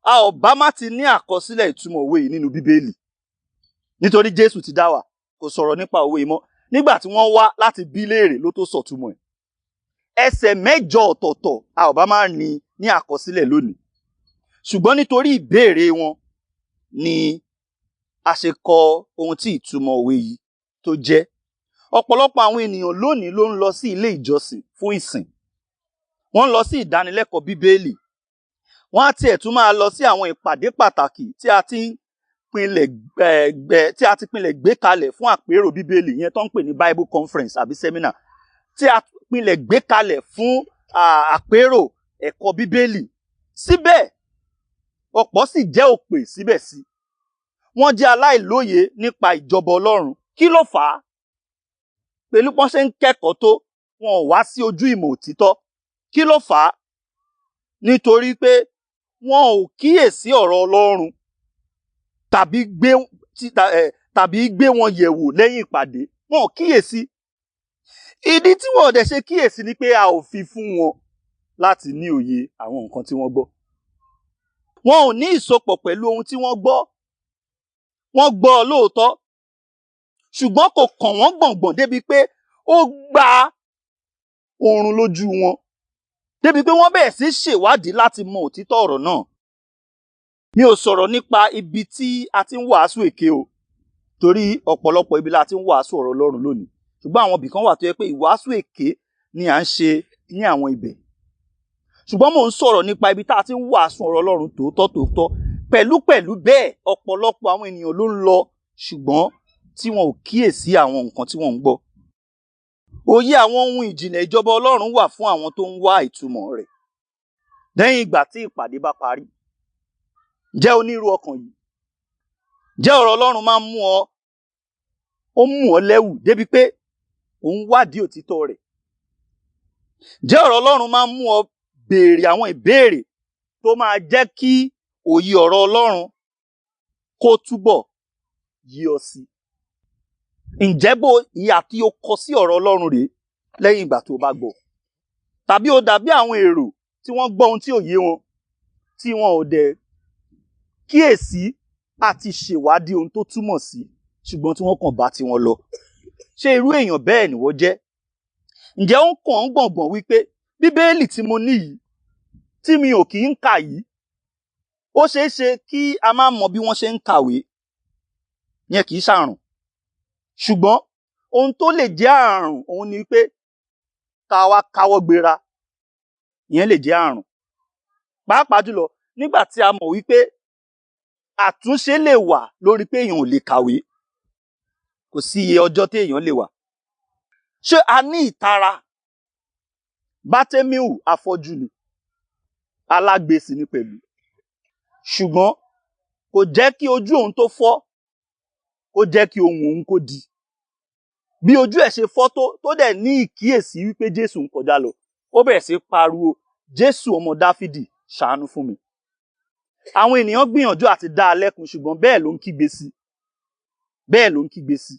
a ò bá má ti ní àkọsílẹ̀ ìtumọ̀ òwe yìí nínú Bíbélì, nítorí Jésù ti dá wa, kò sọ̀rọ̀ nípa òwe yìí mọ́. Nígbà tí wọ́n wá láti bí léèrè ló tó sọ̀túmọ̀ ẹ̀. Ẹsẹ̀ 8 ọ̀tọ̀ọ̀tọ̀ a ò bá má ní ní àkọsílẹ̀ lónìí. Ṣùgbọ́n nítorí ìbéèrè wọn ni a ṣe kọ ohun tí ìtumọ̀ òwe yìí tó jẹ́. Ọ̀pọ̀lọpọ̀ àwọn ènìyàn lónìí ló ń lọ sí ilé ìjọsìn fún ìsìn. Wọ́n ń lọ sí ìdánilẹ́kọ̀ọ́ Bíbélì. Wọ́n á tiẹ̀ tún máa lọ sí àwọn ìpàdé pàtàkì tí a ti pinlẹ̀ gbé kalẹ̀ fún àpérò Bíbélì, yẹn tó ń pè ní Bible Conference àbí seminar, tí a pinlẹ̀ gbé kalẹ̀ fún àpérò ẹ̀kọ́ Bíbélì. Síbẹ̀ ọ̀pọ̀ sì jẹ́ òpè síbẹ̀ sí. Wọ́n jẹ́ aláìlóye nípa ìjọba Ọlọ́run. Kí ló fà á? Pẹ̀lú pọ́n ṣe ń kẹ́kọ̀ọ́ tó, wọn ò wá sí ojú ìmọ̀ òtítọ́. Kí ló fà á? Nítorí pé wọn ò kíyèsí ọ̀rọ̀ Ọlọ́run tàbí gbé wọn yẹ̀wò lẹ́yìn ìpàdé. Wọn ò kíyèsí. Ìdí tí wọn ò dẹ̀ ṣe kíyèsí ni pé a ò fi fún wọn láti ní òye àwọn nǹkan tí wọ́n gbọ́. Wọn ò ní ìsopọ̀ pẹ̀lú ohun tí wọ́n gbọ́. Wọ́n gbọ́ lóòótọ́, ṣùgbọ́n kò kàn wọ́n gbọ̀ngbọ̀n débi pé ó gba oorun lójú wọn, débi pé wọ́n bẹ̀rẹ̀ sí ṣèwádìí láti mọ òtítọ́ ọ̀rọ̀ náà. Mi ò sọ̀rọ̀ nípa ibi tí a ti ń wàásù èké o, torí ọ̀pọ̀lọpọ̀ ibi la ti ń wàásù ọ̀rọ̀ Ọlọ́run lónìí. Ṣùgbọ́n àwọn ibì kan wà tó yẹ pé ìwàásù èké ni à ń ṣe ní àwọn ibẹ̀. Ṣùgbọ́n mò ń sọ̀rọ̀ nípa ibi tá a ti ń wàásù ọ̀rọ̀ Ọlọ́run tòótọ́ tòótọ́. Pẹ̀lúpẹ̀lú bẹ́ẹ̀, ọ̀pọ̀lọpọ̀ àwọn ènìyàn ló ń lọ, ṣùgbọ́n tí wọn ò kíyèsí àwọn nǹkan tí wọ́n ń gbọ́. Òye àwọn ohun ìjìnlẹ̀ ìjọba Ọlọ́run wà fún àwọn tó ń wá ìtumọ̀ rẹ̀ lẹ́yìn ìgbà tí ìpàdé bá parí. Ǹjẹ́ onírú ọkàn yìí? Ǹjẹ́ ọ̀rọ̀ Ọlọ́run máa ń mú ọ, ó mú ọ lẹ́wù débi pé ò ń wádìí òtítọ́ rẹ̀? Ǹjẹ́ ọ̀rọ̀ Ọlọ́run máa ń mú ọ béèrè àwọn ìbéèrè tó máa jẹ́ kí òye ọ̀rọ̀ Ọlọ́run kó túbọ̀ yí ọ sí? Ǹjẹ́ bó ìyà tí o kọ sí ọ̀rọ̀ Ọlọ́run rèé lẹ́yìn ìgbà tó o bá gbọ́? Tàbí o dàbí àwọn èrò tí wọ́n gbọ́ ohun tí ò yé wọn, tí wọn ò dẹ̀ kíyèsí àti ṣèwádìí ohun tó túmọ̀ sí, ṣùgbọ́n tí wọ́n kàn bá tiwọn lọ. Ṣé irú èèyàn bẹ́ẹ̀ ni wọ́n jẹ́? Ǹjẹ́ ó ń kàn án gbọ̀ngbọ̀n wípé Bíbélì tí mo ní yìí, tí mi ò kì í kà yìí, ó ṣeé ṣe kí a má mọ bí wọ́n ṣe ń kàwé, yẹn kì í ṣàrùn. Ṣùgbọ́n ohun tó lè jẹ́ àrùn òun ni pé ká wá káwọ́ gbéra, ìyẹn lè jẹ́ àrùn. Pàápàá jùlọ nígbà tí a mọ̀ wípé àtúnṣe lè wà lórí pé èèyàn ò lè kàwé, kò sí iye ọjọ́ tí èèyàn lè wà. Ṣé a ní ìtara? Bátíméù afọ́jú ni, alágbe sì ni pẹ̀lú. Ṣùgbọ́n kò jẹ́ kí ojú òun tó fọ́ kó jẹ́ kí ohùn òun kó di. Bí ojú ẹ̀ ṣe fọ́ tó dẹ̀ ní ìkíyèsí wípé Jésù ń kọjá lọ, ó bẹ̀rẹ̀ sí pariwo, Jésù ọmọ Dáfídì, ṣàánú fún mi. Àwọn ènìyàn gbìyànjú àti dá a lẹ́kun, ṣùgbọ́n bẹ́ẹ̀ ló ń kígbe sí. Bẹ́ẹ̀ ló ń kígbe sí.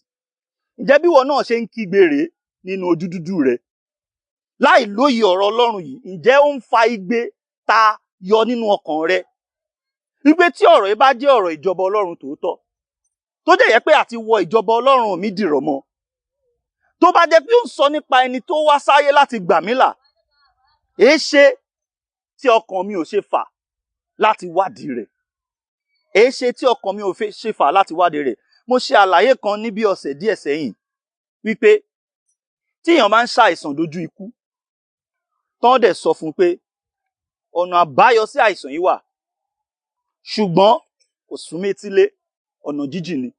Ǹjẹ́ bí ìwọ náà ṣe ń kígbe rèé nínú ojú dúdú rẹ? Láì lóye ọ̀rọ̀ Ọlọ́run yìí, ǹjẹ́ ó ń fa igbe ta yọ nínú ọkàn rẹ? Wípé tí ọ̀rọ̀ yìí bá jẹ́ ọ̀rọ̀ ìjọba Ọlọ́run tòótọ́, tó jẹ́ yẹ pé àti wọ ìjọba Ọlọ́run mi dìrọ̀ mọ́, tó bá jẹ́ pé ó ń sọ nípa ẹni tó wá sáyé láti gbà mí là, èéṣe tí ọkàn mi ò ṣe fà láti wádìí rẹ̀? Èéṣe tí ọkàn mi ò ṣe fà láti wádìí rẹ̀? Mo ṣe àlàyé kan ní bí ọ̀sẹ̀ díẹ̀ sẹ́yìn wípé tí èèyàn bá ń ṣàìsàn dojú ikú, tán dẹ̀ sọ fún un pé ọ̀nà àbáyọ sí àìsàn yìí wà, ṣùgbọ́n kò súnmétílé, ọ̀nà jíjìn ni.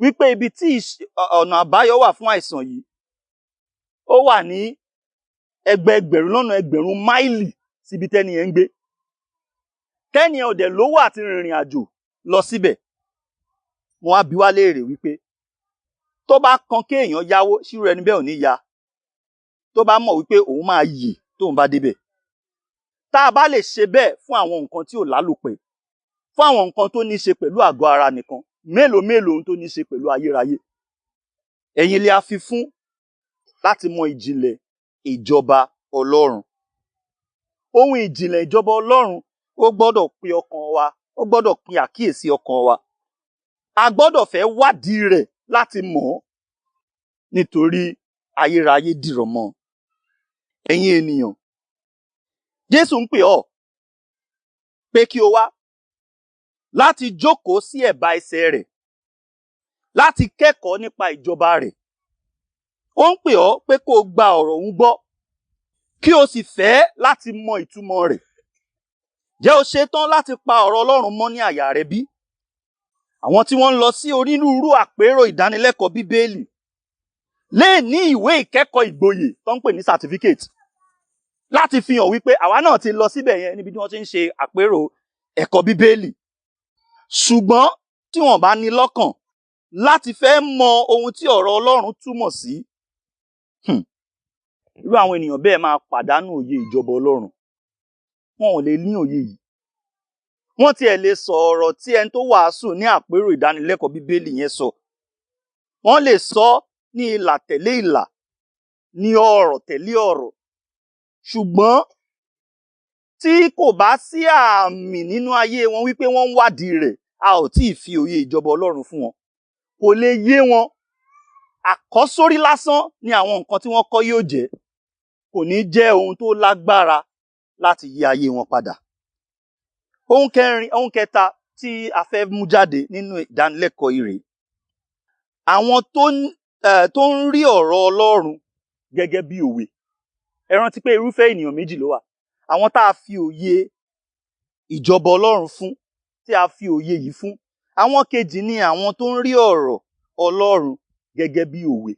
Wípé ibi tí ọ̀nà àbáyọ wà fún àìsàn yìí, ó wà ní ẹgbẹẹgbẹ̀rún lọ́nà ẹgbẹ̀rún máìlì síbi tẹ́ni yẹn ń gbé. Tẹ́ni yẹn ò dẹ̀ lówó àti rìnrìn àjò lọ síbẹ̀. Mo wá bi wá léèrè wípé tó bá kan kéèyàn yáwó, ṣírò ẹni bẹ́ẹ̀ ò ní ya, tó bá mọ̀ wípé òun máa yè tóun bá débẹ̀. Tá a bá lè ṣe bẹ́ẹ̀ fún àwọn nǹkan tí ò lálòpẹ́, fún àwọn nǹkan tó ní í ṣe pẹ̀lú àgọ́ ara nìkan, mélòó mélòó ohun tó ní í ṣe pẹ̀lú ayérayé. Ẹ̀yin lè a fi fún láti mọ ìjìnlẹ̀ ìjọba Ọlọ́run. Ohun ìjìnlẹ̀ ìjọba Ọlọ́run ó gbọ́dọ̀ pe ọkàn wa, ó gbọ́dọ̀ pe àkíyèsí ọkàn wa. A gbọ́dọ̀ fẹ́ wádìí rẹ̀ láti mọ̀ ọ́, nítorí ayérayé dìrọ̀ mọ́. Ẹ̀yin ènìyàn, Jésù ń pè ọ́ pé kí o wá láti jókòó sí ẹ̀bá ẹsẹ̀ rẹ̀, láti kẹ́kọ̀ọ́ nípa ìjọba rẹ̀. Ó ń pè ọ́ pé kó o gba ọ̀rọ̀ òun gbọ́, kí o sì fẹ́ láti mọ ìtumọ̀ rẹ̀. Jẹ́ o ṣetán láti pa ọ̀rọ̀ Ọlọ́run mọ́ ní àyà rẹ bí? Àwọn tí wọ́n ń lọ sí onírúurú àpérò ìdánilẹ́kọ̀ọ́ Bíbélì lè ní ìwé ìkẹ́kọ̀ọ́ ìgboyè tó ń pè ní certificate láti fi hàn wípé àwa náà ti lọ síbẹ̀ yẹn níbi tí wọ́n ti ń ṣe àpérò ẹ̀kọ́ Bíbélì. Ṣùgbọ́n tí wọ́n bá ní lọ́kàn láti fẹ́ mọ ohun tí ọ̀rọ̀ Ọlọ́run túmọ̀ sí, irú àwọn ènìyàn bẹ́ẹ̀ máa pàdánù òye ìjọba Ọlọ́run. Wọn ò lè ní òye yìí. Wọ́n tiẹ̀ lè sọ ọ̀rọ̀ tí ẹni tó wàásù ní àpérò ìdánilẹ́kọ̀ọ́ Bíbélì yẹn sọ. Wọ́n lè sọ ní ìlà tẹ̀lé ìlà, ní ọ̀rọ̀ tẹ̀lé ọ̀rọ̀. Ṣùgbọ́n tí kò bá sí àmì nínú ayé wọn wípé wọ́n ń wádìí rẹ̀, a ò tí ì fi òye ìjọba Ọlọ́run fún wọn. Kò lè yé wọn. Àkọ́sórí lásán ni àwọn nǹkan tí wọ́n kọ́ yóò jẹ́. Kò ní jẹ́ ohun tó lágbára láti yí ayé wọn padà. Ohun kẹrin, ohun kẹta tí a fẹ́ mú jáde nínú ìdánilẹ́kọ̀ọ́ yìí rèé. Àwọn tó ń rí ọ̀rọ̀ Ọlọ́run gẹ́gẹ́ bí òwe. Ẹ rántí pé irúfẹ́ ènìyàn méjì ló wà. Àwọn tá a fi òye ìjọba Ọlọ́run fún, tí a fi òye yìí fún. Àwọn kejì ni àwọn tó ń rí ọ̀rọ̀ Ọlọ́run gẹ́gẹ́ bí òwe.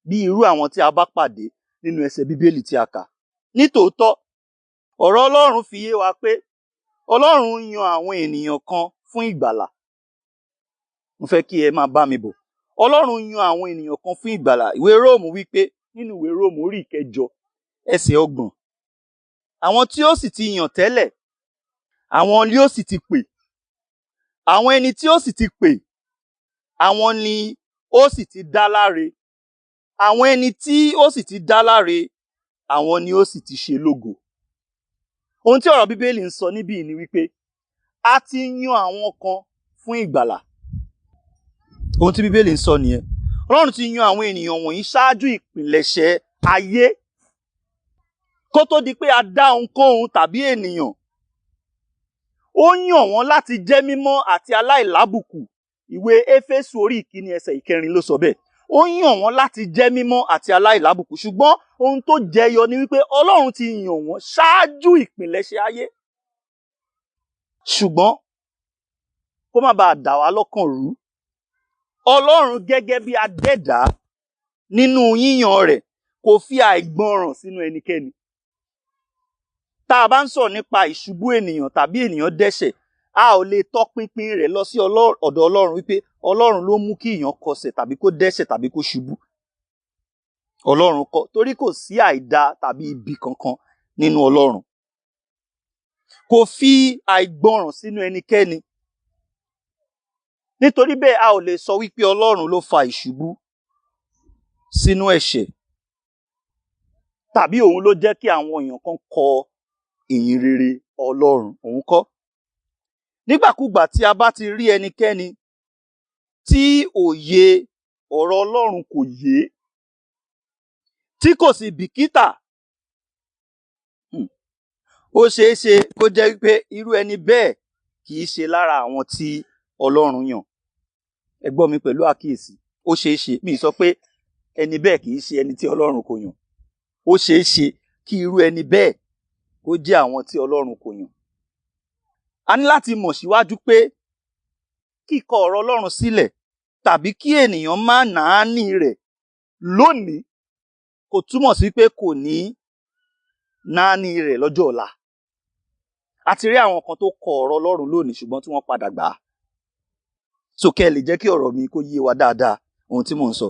Bí irú àwọn tí a bá pàdé nínú ẹsẹ̀ Bíbélì tí a kà. Nítòótọ́, ọ̀rọ̀ Ọlọ́run fi yé wa pé Ọlọ́run yan àwọn ènìyàn kan fún ìgbàlà. Mo fẹ́ kí ẹ máa bá mi bọ̀. Ọlọ́run yan àwọn ènìyàn kan fún ìgbàlà. Ìwé Róòmù wípé nínú ìwé Róòmù orí 8 ẹsẹ̀ 30. Àwọn tí ó sì ti yàn tẹ́lẹ̀, àwọn ni ó sì ti pè. Àwọn ẹni tí ó sì ti pè, àwọn ni ó sì ti dá láre. Àwọn ẹni tí ó sì ti dá láre, àwọn ni ó sì ti ṣe lógo. Ohun tí ọ̀rọ̀ Bíbélì ń sọ níbí ni wípé a ti yan àwọn kan fún ìgbàlà. Ohun tí Bíbélì ń sọ nìyẹn. Ọlọ́run ti yan àwọn ènìyàn wọ̀nyí ṣáájú ìpìlẹ̀ṣẹ̀ ayé. Kó tó di pé a dá ohunkóhun tàbí ènìyàn, ó yàn wọ́n láti jẹ́ mímọ́ àti aláìlábùkù. Ìwé Éfésù orí 1 ẹsẹ̀ 4 ló sọ bẹ́ẹ̀. Ó yàn wọ́n láti jẹ́ mímọ́ àti aláìlábùkù. Ṣùgbọ́n ohun tó jẹyọ ni wípé Ọlọ́run ti yàn wọ́n ṣáájú ìpìlẹ̀ṣẹ̀ ayé. Ṣùgbọ́n kó má baà dà wá lọ́kàn rú, Ọlọ́run gẹ́gẹ́ bí adẹ́dàá nínú yíyan rẹ̀ kò fi àìgbọràn sínú ẹnikẹ́ni. Tá a bá ń sọ̀rọ̀ nípa ìṣubú ènìyàn tàbí ènìyàn dẹ́ṣẹ̀, a ò lè tọpinpin rẹ̀ lọ sí ọ̀dọ̀ Ọlọ́run wípé Ọlọ́run ló mú kí èèyàn kọsẹ̀ tàbí kó dẹ́ṣẹ̀ tàbí kó ṣubú. Ọlọ́run kọ́, torí kò sí àìda tàbí ibi kankan nínú Ọlọ́run. Kò fi àìgbọràn sínú ẹnikẹ́ni. Nítorí bẹ́ẹ̀ a ò lè sọ wípé Ọlọ́run ló fa ìṣubú sínú ẹ̀ṣẹ̀ tàbí òun ló jẹ́ kí àwọn èèyàn kan kọ ìyìn rere Ọlọ́run, òun kọ́. Nígbàkúgbà tí a bá ti rí ẹnikẹ́ni tí òye ọ̀rọ̀ Ọlọ́run kò yé, tí kò sì bìkítà, ó ṣeé ṣe kó jẹ́ wípé irú ẹni bẹ́ẹ̀ kì í ṣe lára àwọn tí Ọlọ́run yàn. Ẹ gbọ́ mi pẹ̀lú àkíyèsí. Ó ṣeé ṣe, mi sọ pé ẹni bẹ́ẹ̀ kì í ṣe ẹni tí Ọlọ́run kò yàn. Ó ṣeé ṣe kí irú ẹni bẹ́ẹ̀ kó jẹ́ àwọn tí Ọlọ́run kò yàn. A ní láti mọ̀ síwájú pé kíkọ ọ̀rọ̀ Ọlọ́run sílẹ̀ tàbí kí ènìyàn má nàání rẹ̀ lónìí kò túmọ̀ sí pé kò ní náání rẹ̀ lọ́jọ́ ọ̀la. A ti rí àwọn kan tó kọ ọ̀rọ̀ Ọlọ́run lónìí ṣùgbọ́n tí wọ́n padà gbà á. So kẹ́ ẹ lè jẹ́ kí ọ̀rọ̀ mi kó yé wa dáadáa ohun tí mò ń sọ.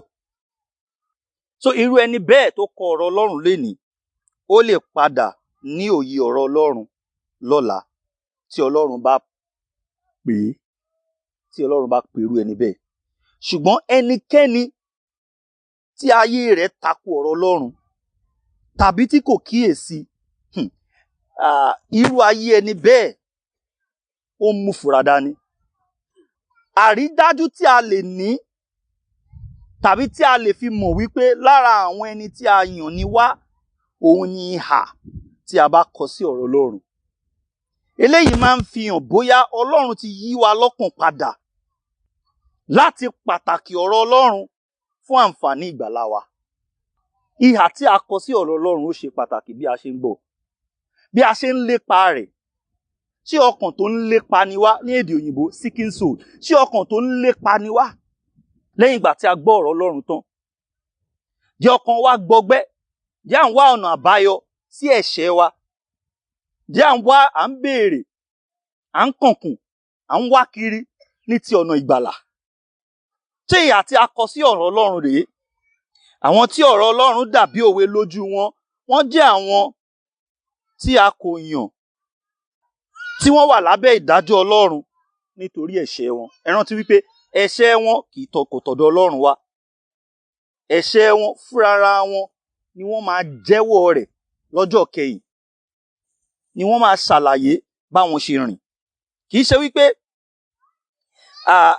So irú ẹni bẹ́ẹ̀ tó kọ ọ̀rọ̀ Ọlọ́run lénìí, ó lè padà ní òye ọ̀rọ̀ Ọlọ́run lọ́la tí Ọlọ́run bá pè é, tí Ọlọ́run bá pè irú ẹni bẹ́ẹ̀. Ṣùgbọ́n ẹnikẹ́ni tí ayé rẹ̀ tako ọ̀rọ̀ Ọlọ́run tàbí tí kò kíyèsí, irú ayé ẹni bẹ́ẹ̀ ó ń mú fura dání. Àrídájú tí a lè ní tàbí tí a lè fi mọ̀ wípé lára àwọn ẹni tí a yàn ni wá, òun ni ìhà tí a bá kọ sí ọ̀rọ̀ Ọlọ́run. Eléyìí máa ń fi hàn bóyá Ọlọ́run ti yí wa lọ́kàn padà láti pàtàkì ọ̀rọ̀ Ọlọ́run fún àǹfààní ìgbàlà wa. Ìhà tí a kọ sí ọ̀rọ̀ Ọlọ́run ó ṣe pàtàkì bí a ṣe ń gbọ́, bí a ṣe ń lépa rẹ̀. Ṣé ọkàn tó ń lépa ni wá ní èdè òyìnbó seeking soul? Ṣé ọkàn tó ń lépa ni wá lẹ́yìn ìgbà tí a gbọ́ ọ̀rọ̀ Ọlọ́run tán? Jẹ́ ọkàn wa gbọgbẹ́, jẹ́ à ń wá ọ̀nà àbáyọ sí ẹ̀ṣẹ̀ wa, jẹ́ à ń wá, à ń béèrè, à ń kànkùn, à ń wá kiri ní ti ọ̀nà ìgbàlà. Ṣé ìhà tí a kọ sí ọ̀rọ̀ Ọlọ́run rèé? Àwọn tí ọ̀rọ̀ Ọlọ́run dàbí òwe lójú wọn, wọ́n jẹ́ àwọn tí a kò yàn, tí wọ́n wà lábẹ́ ìdájọ́ Ọlọ́run nítorí ẹ̀ṣẹ̀ wọn. Ẹ rántí wípé ẹ̀ṣẹ̀ wọn kì í kò tọ̀dọ̀ Ọlọ́run wá. Ẹ̀ṣẹ̀ wọn fúnra wọn ni wọ́n máa jẹ́wọ́ rẹ̀ lọ́jọ́ kẹyìn, ni wọ́n máa ṣàlàyé báwọn ṣe rìn. Kì í ṣe wípé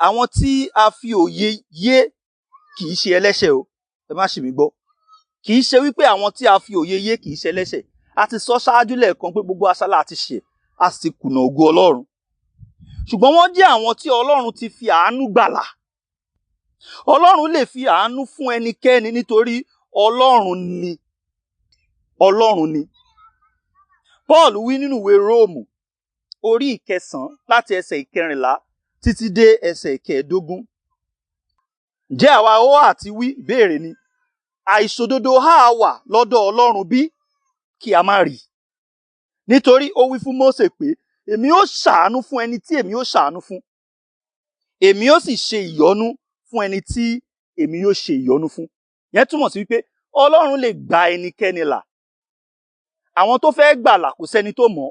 àwọn tí a fi òye yé kì í ṣe ẹlẹ́ṣẹ̀ o, ẹ má ṣì mí gbọ́. Kì í ṣe wípé àwọn tí a fi òye yé kì í ṣe ẹlẹ́ṣẹ̀. A ti sọ ṣáájú lẹ́ẹ̀kan pé gbogbo aṣálá ti ṣẹ̀, a sì kùnà ògo Ọlọ́run. Ṣùgbọ́n wọ́n jẹ́ àwọn tí Ọlọ́run ti fi àánú gbàlà. Ọlọ́run lè fi àánú fún ẹnikẹ́ni nítorí Ọlọ́run ni. Ọlọ́run ni. Paul wí nínú ìwé Róòmù orí 9 láti ẹsẹ̀ 14 títí dé ẹsẹ̀ 15. Ǹjẹ́ àwa ó àti wí? Ìbéèrè ni. Àìṣòdodo há wà lọ́dọ̀ Ọlọ́run bí? Kí a má rí. Nítorí ó wí fún Mósè pé, èmi ó ṣàánú fún ẹni tí èmi ó ṣàánú fún, èmi ó sì ṣe ìyọ́nú fún ẹni tí èmi yóò ṣe ìyọ́nú fún. Yẹn túmọ̀ sí wípé Ọlọ́run lè gba ẹnikẹ́ni là. Àwọn tó fẹ́ gbàlà kò sẹ́ni tó mọ̀,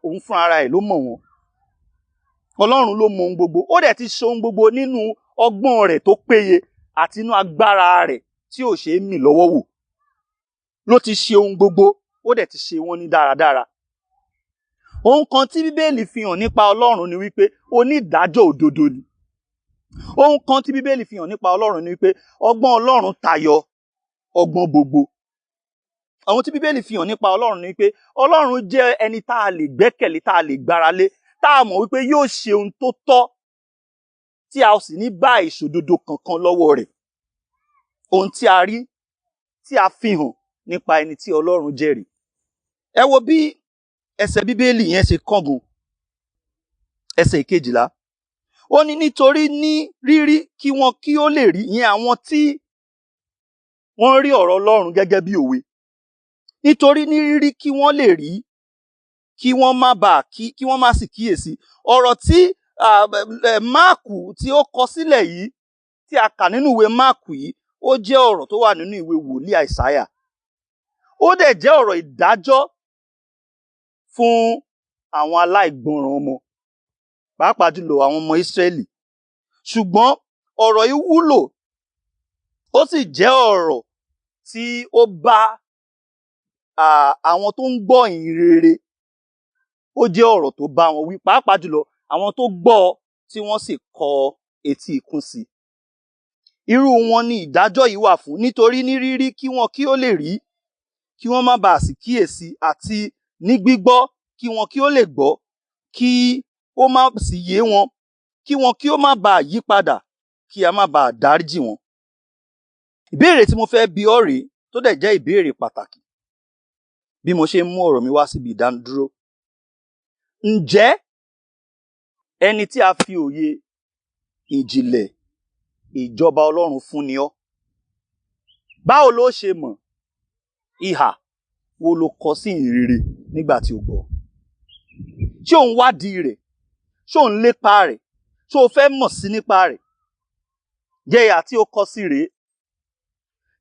òun fún ara ẹ̀ ló mọ̀ wọ́n. Ọlọ́run ló mọ ohun gbogbo. Ó dẹ̀ ti ṣe ohun gbogbo nínú ọgbọ́n rẹ̀ tó péye àti inú agbára rẹ̀ tí ò ṣe é mì lọ́wọ́ wò. Ló ti ṣe ohun gbogbo, ó dẹ̀ ti ṣe wọ́n ní dáradára. Ohun kan tí Bíbélì fi hàn nípa Ọlọ́run ni wípé onídàájọ́ òdodo ni. Ohun kan tí Bíbélì fi hàn nípa Ọlọ́run ni wípé ọgbọ́n Ọlọ́run tayọ ọgbọ́n gbogbo. Àwọn tí Bíbélì fi hàn nípa Ọlọ́run ni wípé Ọlọ́run jẹ́ ẹni tá a lè gbẹ́kẹ̀lé, tá a lè gbáralé, tá a mọ̀ wípé yóò ṣe ohun tó tọ́ tí a sì ní bá ìṣòdodo kankan lọ́wọ́ rẹ̀. Ohun tí a rí, tí a fi hàn nípa ẹni tí Ọlọ́run jẹ́rìí. Ẹ wo bí ẹsẹ̀ Bíbélì yẹn ṣe kángun. Ẹsẹ̀ 12. Ó ní nítorí ní rírí kí wọn kí ó lè rí, ìyẹn àwọn tí wọ́n rí ọ̀rọ̀ Ọlọ́run gẹ́gẹ́ bí òwe. Nítorí ní rírí kí wọ́n lè rí, kí wọ́n má bàa kí wọ́n má sì kíyèsí. Ọ̀rọ̀ tí Máàkù tí ó kọ sílẹ̀ yìí, tí a kà nínú ìwé Máàkù yìí, ó jẹ́ ọ̀rọ̀ tó wà nínú ìwé wòlíì Àìsáyà. Ó dẹ̀ jẹ́ ọ̀rọ̀ ìdájọ́ fún àwọn aláìgbọràn ọmọ, pàápàá jùlọ àwọn ọmọ Ísírẹ́lì. Ṣùgbọ́n ọ̀rọ̀ yìí wúlò, ó sì jẹ́ ọ̀rọ̀ tí ó bá àwọn tó ń gbọ́ ìhìn rere, ó jẹ́ ọ̀rọ̀ tó bá wọn wí, pàápàá jùlọ àwọn tó gbọ́ tí wọ́n sì kọ etí ikún sí. Irú wọn ni ìdájọ́ yìí wà fún, nítorí ní rírí kí wọn kí ó lè rí, kí wọ́n má bàa sì kíyèsí, àti ní gbígbọ́ kí wọn kí ó lè gbọ́, kí ó má sì yé wọn, kí wọn kí ó má bàa yí padà, kí a má baà dáríjì wọ́n. Ìbéèrè tí mo fẹ́ bi ọ́ rèé, tó dẹ̀ jẹ́ ìbéèrè pàtàkì bí mo ṣe ń mú ọ̀rọ̀ mi wá síbi ìdánudúró. Ǹjẹ́ ẹni tí a fi òye ìjìnlẹ̀ ìjọba Ọlọ́run fún ni ọ́? Báwo ló ṣe mọ̀? Ìhà wo lo kọ sí ìhìnrere nígbà tí o gbọ́? Ṣé ò ń wádìí rẹ̀? Ṣé ò ń lépa rẹ̀? Ṣé o fẹ́ mọ̀ sí nípa rẹ̀? Jẹ́ ìhà tí o kọ sí rèé.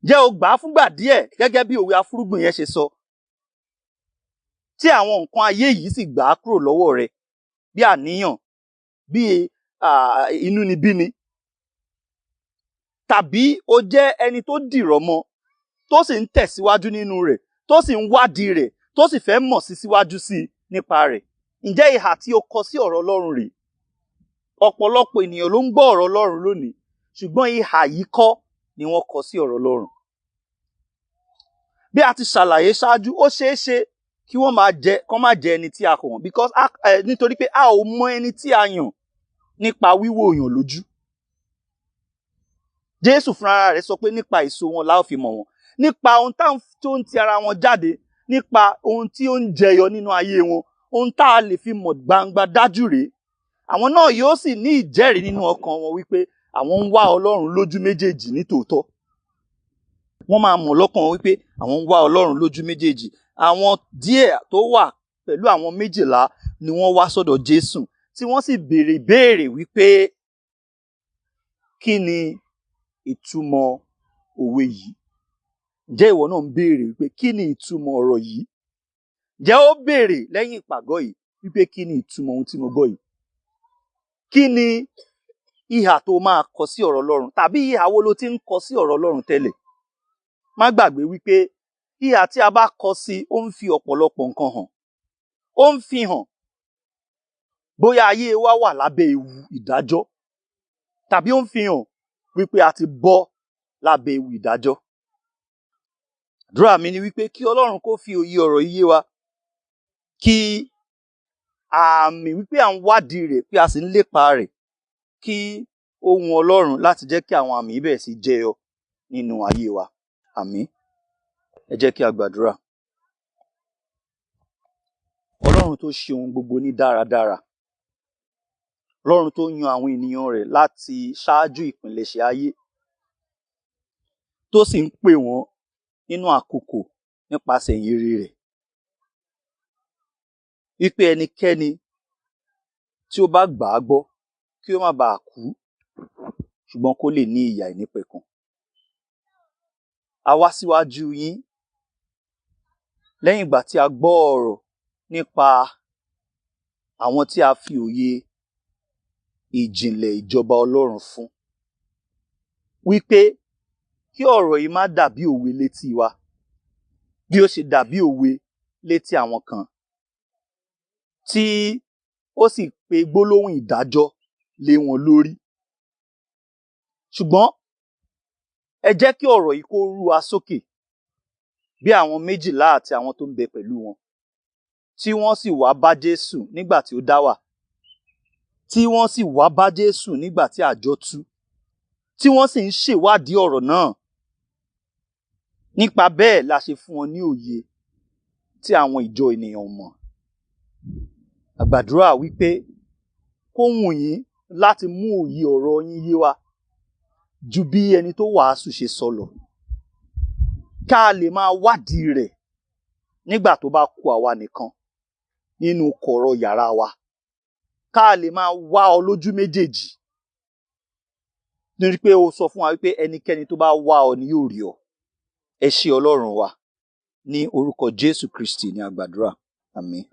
Jẹ́ o gbà á fúngbà díẹ̀ gẹ́gẹ́ bí òwe afúrúgbìn yẹn ṣe sọ, tí àwọn nǹkan ayé yìí sì gbà á kúrò lọ́wọ́ rẹ, bí àníyàn, bí inúnibíni. Tàbí o jẹ́ ẹni tó dìrọ̀ mọ́, tó sì ń tẹ̀síwájú nínú rẹ̀, tó sì ń wádìí rẹ̀, tó sì fẹ́ mọ̀ sí síwájú sí i nípa rẹ̀. Ǹjẹ́ ìhà tí o kọ sí ọ̀rọ̀ Ọlọ́run rèé? Ọ̀pọ̀lọpọ̀ ènìyàn ló ń gbọ́ ọ̀rọ̀ Ọlọ́run lónìí, ṣùgbọ́n ìhà yìí kọ́ ni wọ́n kọ sí ọ̀rọ̀ Ọlọ́run. Bí a ti ṣàlàyé ṣáájú, ó ṣeé ṣe kí wọ́n máa jẹ, kán má jẹ ẹni tí a kò wọ́n, because nítorí pé a ò mọ ẹni tí a yàn nípa wíwò yàn lójú. Jésù fúnra rẹ̀ sọ pé nípa èso wọn la ó fi mọ̀ wọ́n, nípa ohun tó ń ti ara wọn jáde, nípa ohun tí ó ń jẹyọ nínú ayé wọn, ohun tá a lè fi mọ̀ gbangba dájú rèé. Àwọn náà yóò sì ní ìjẹ́rìí nínú ọkàn wọn wípé àwọn ń wá Ọlọ́run lójú méjèèjì nítòótọ́. Wọ́n máa mọ̀ lọ́kàn wọn wípé àwọn ń wá Ọlọ́run lójú méjèèjì. Àwọn díẹ̀ tó wà pẹ̀lú àwọn 12 ni wọ́n wá sọ́dọ̀ Jésù, tí wọ́n sì béèrè ìbéèrè wípé kí ni ìtumọ̀ òwe yìí? Ǹjẹ́ ìwọ náà ń béèrè wípé kí ni ìtumọ̀ ọ̀rọ̀ yìí? Ǹjẹ́ ó béèrè lẹ́yìn ìpàgọ́ yìí wípé kí ni ìtumọ̀ ohun tí mo gbọ́ yìí? Kí ni ìhà tó máa kọ sí ọ̀rọ̀ Ọlọ́run? Tàbí ìhà wo ló ti ń kọ sí ọ̀rọ̀ Ọlọ́run tẹ́lẹ̀? Má gbàgbé wípé ìhà tí a bá kọ sí, ó ń fi ọ̀pọ̀lọpọ̀ nǹkan hàn. Ó ń fi hàn bóyá ayé wa wà lábẹ́ ewu ìdájọ́, tàbí ó ń fi hàn wípé a ti bọ́ lábẹ́ ewu ìdájọ́. Àdúrà mi ni wípé kí Ọlọ́run kó fi òye ọ̀rọ̀ yìí yé wa, kí àmì wípé à ń wádìí rẹ̀, pé a sì ń lépa rẹ̀, kí ohun Ọlọ́run láti jẹ́ kí àwọn àmì bẹ̀rẹ̀ sí jẹyọ nínú ayé wa. Àmín. Ẹ jẹ́ kí a gbàdúrà. Ọlọ́run tó ṣe ohun gbogbo ní dáradára, Ọlọ́run tó yan àwọn ènìyàn rẹ̀ láti ṣáájú ìpilẹ̀ṣẹ̀ ayé, tó sì ń pè wọ́n nínú àkókò nípasẹ̀ ìyìnrere rẹ̀, wípé ẹnikẹ́ni tí ó bá gbà á gbọ́ kí ó má baà kú, ṣùgbọ́n kó lè ní ìyè àìnípẹ̀kun. A wá síwájú yín lẹ́yìn ìgbà tí a gbọ́ ọ̀rọ̀ nípa àwọn tí a fi òye ìjìnlẹ̀ ìjọba Ọlọ́run fún, wípé kí ọ̀rọ̀ yìí má dàbí òwe létí wa, bí ó ṣe dàbí òwe létí àwọn kan, tí ó sì pe gbólóhùn ìdájọ́ lé wọn lórí. Ṣùgbọ́n ẹ jẹ́ kí ọ̀rọ̀ yìí kó rú wa sókè bí àwọn 12 àti àwọn tó ń bẹ pẹ̀lú wọn, tí wọ́n sì wá bá Jésù nígbà tí ó dá wà, tí wọ́n sì wá bá Jésù nígbà tí àjọ tú, tí wọ́n sì ń ṣèwádìí ọ̀rọ̀ náà. Nípa bẹ́ẹ̀ la ṣe fún wọn ní òye tí àwọn ìjọ ènìyàn mọ̀. A gbàdúrà wípé kó wù yín láti mú òye ọ̀rọ̀ yín yé wa ju bí ẹni tó wàásù ṣe sọ lọ, ká lè máa wádìí rẹ̀ nígbà tó bá kù àwa nìkan nínú kọ̀rọ̀ yàrá wa, ká lè máa wá ọ lójú méjèèjì, nítorí pé o sọ fún wa wípé ẹnikẹ́ni tó bá wá ọ ni yóò rí ọ. Ẹ ṣé Ọlọ́run wa, ní orúkọ Jésù Kristi ní a gbàdúrà. Àmín.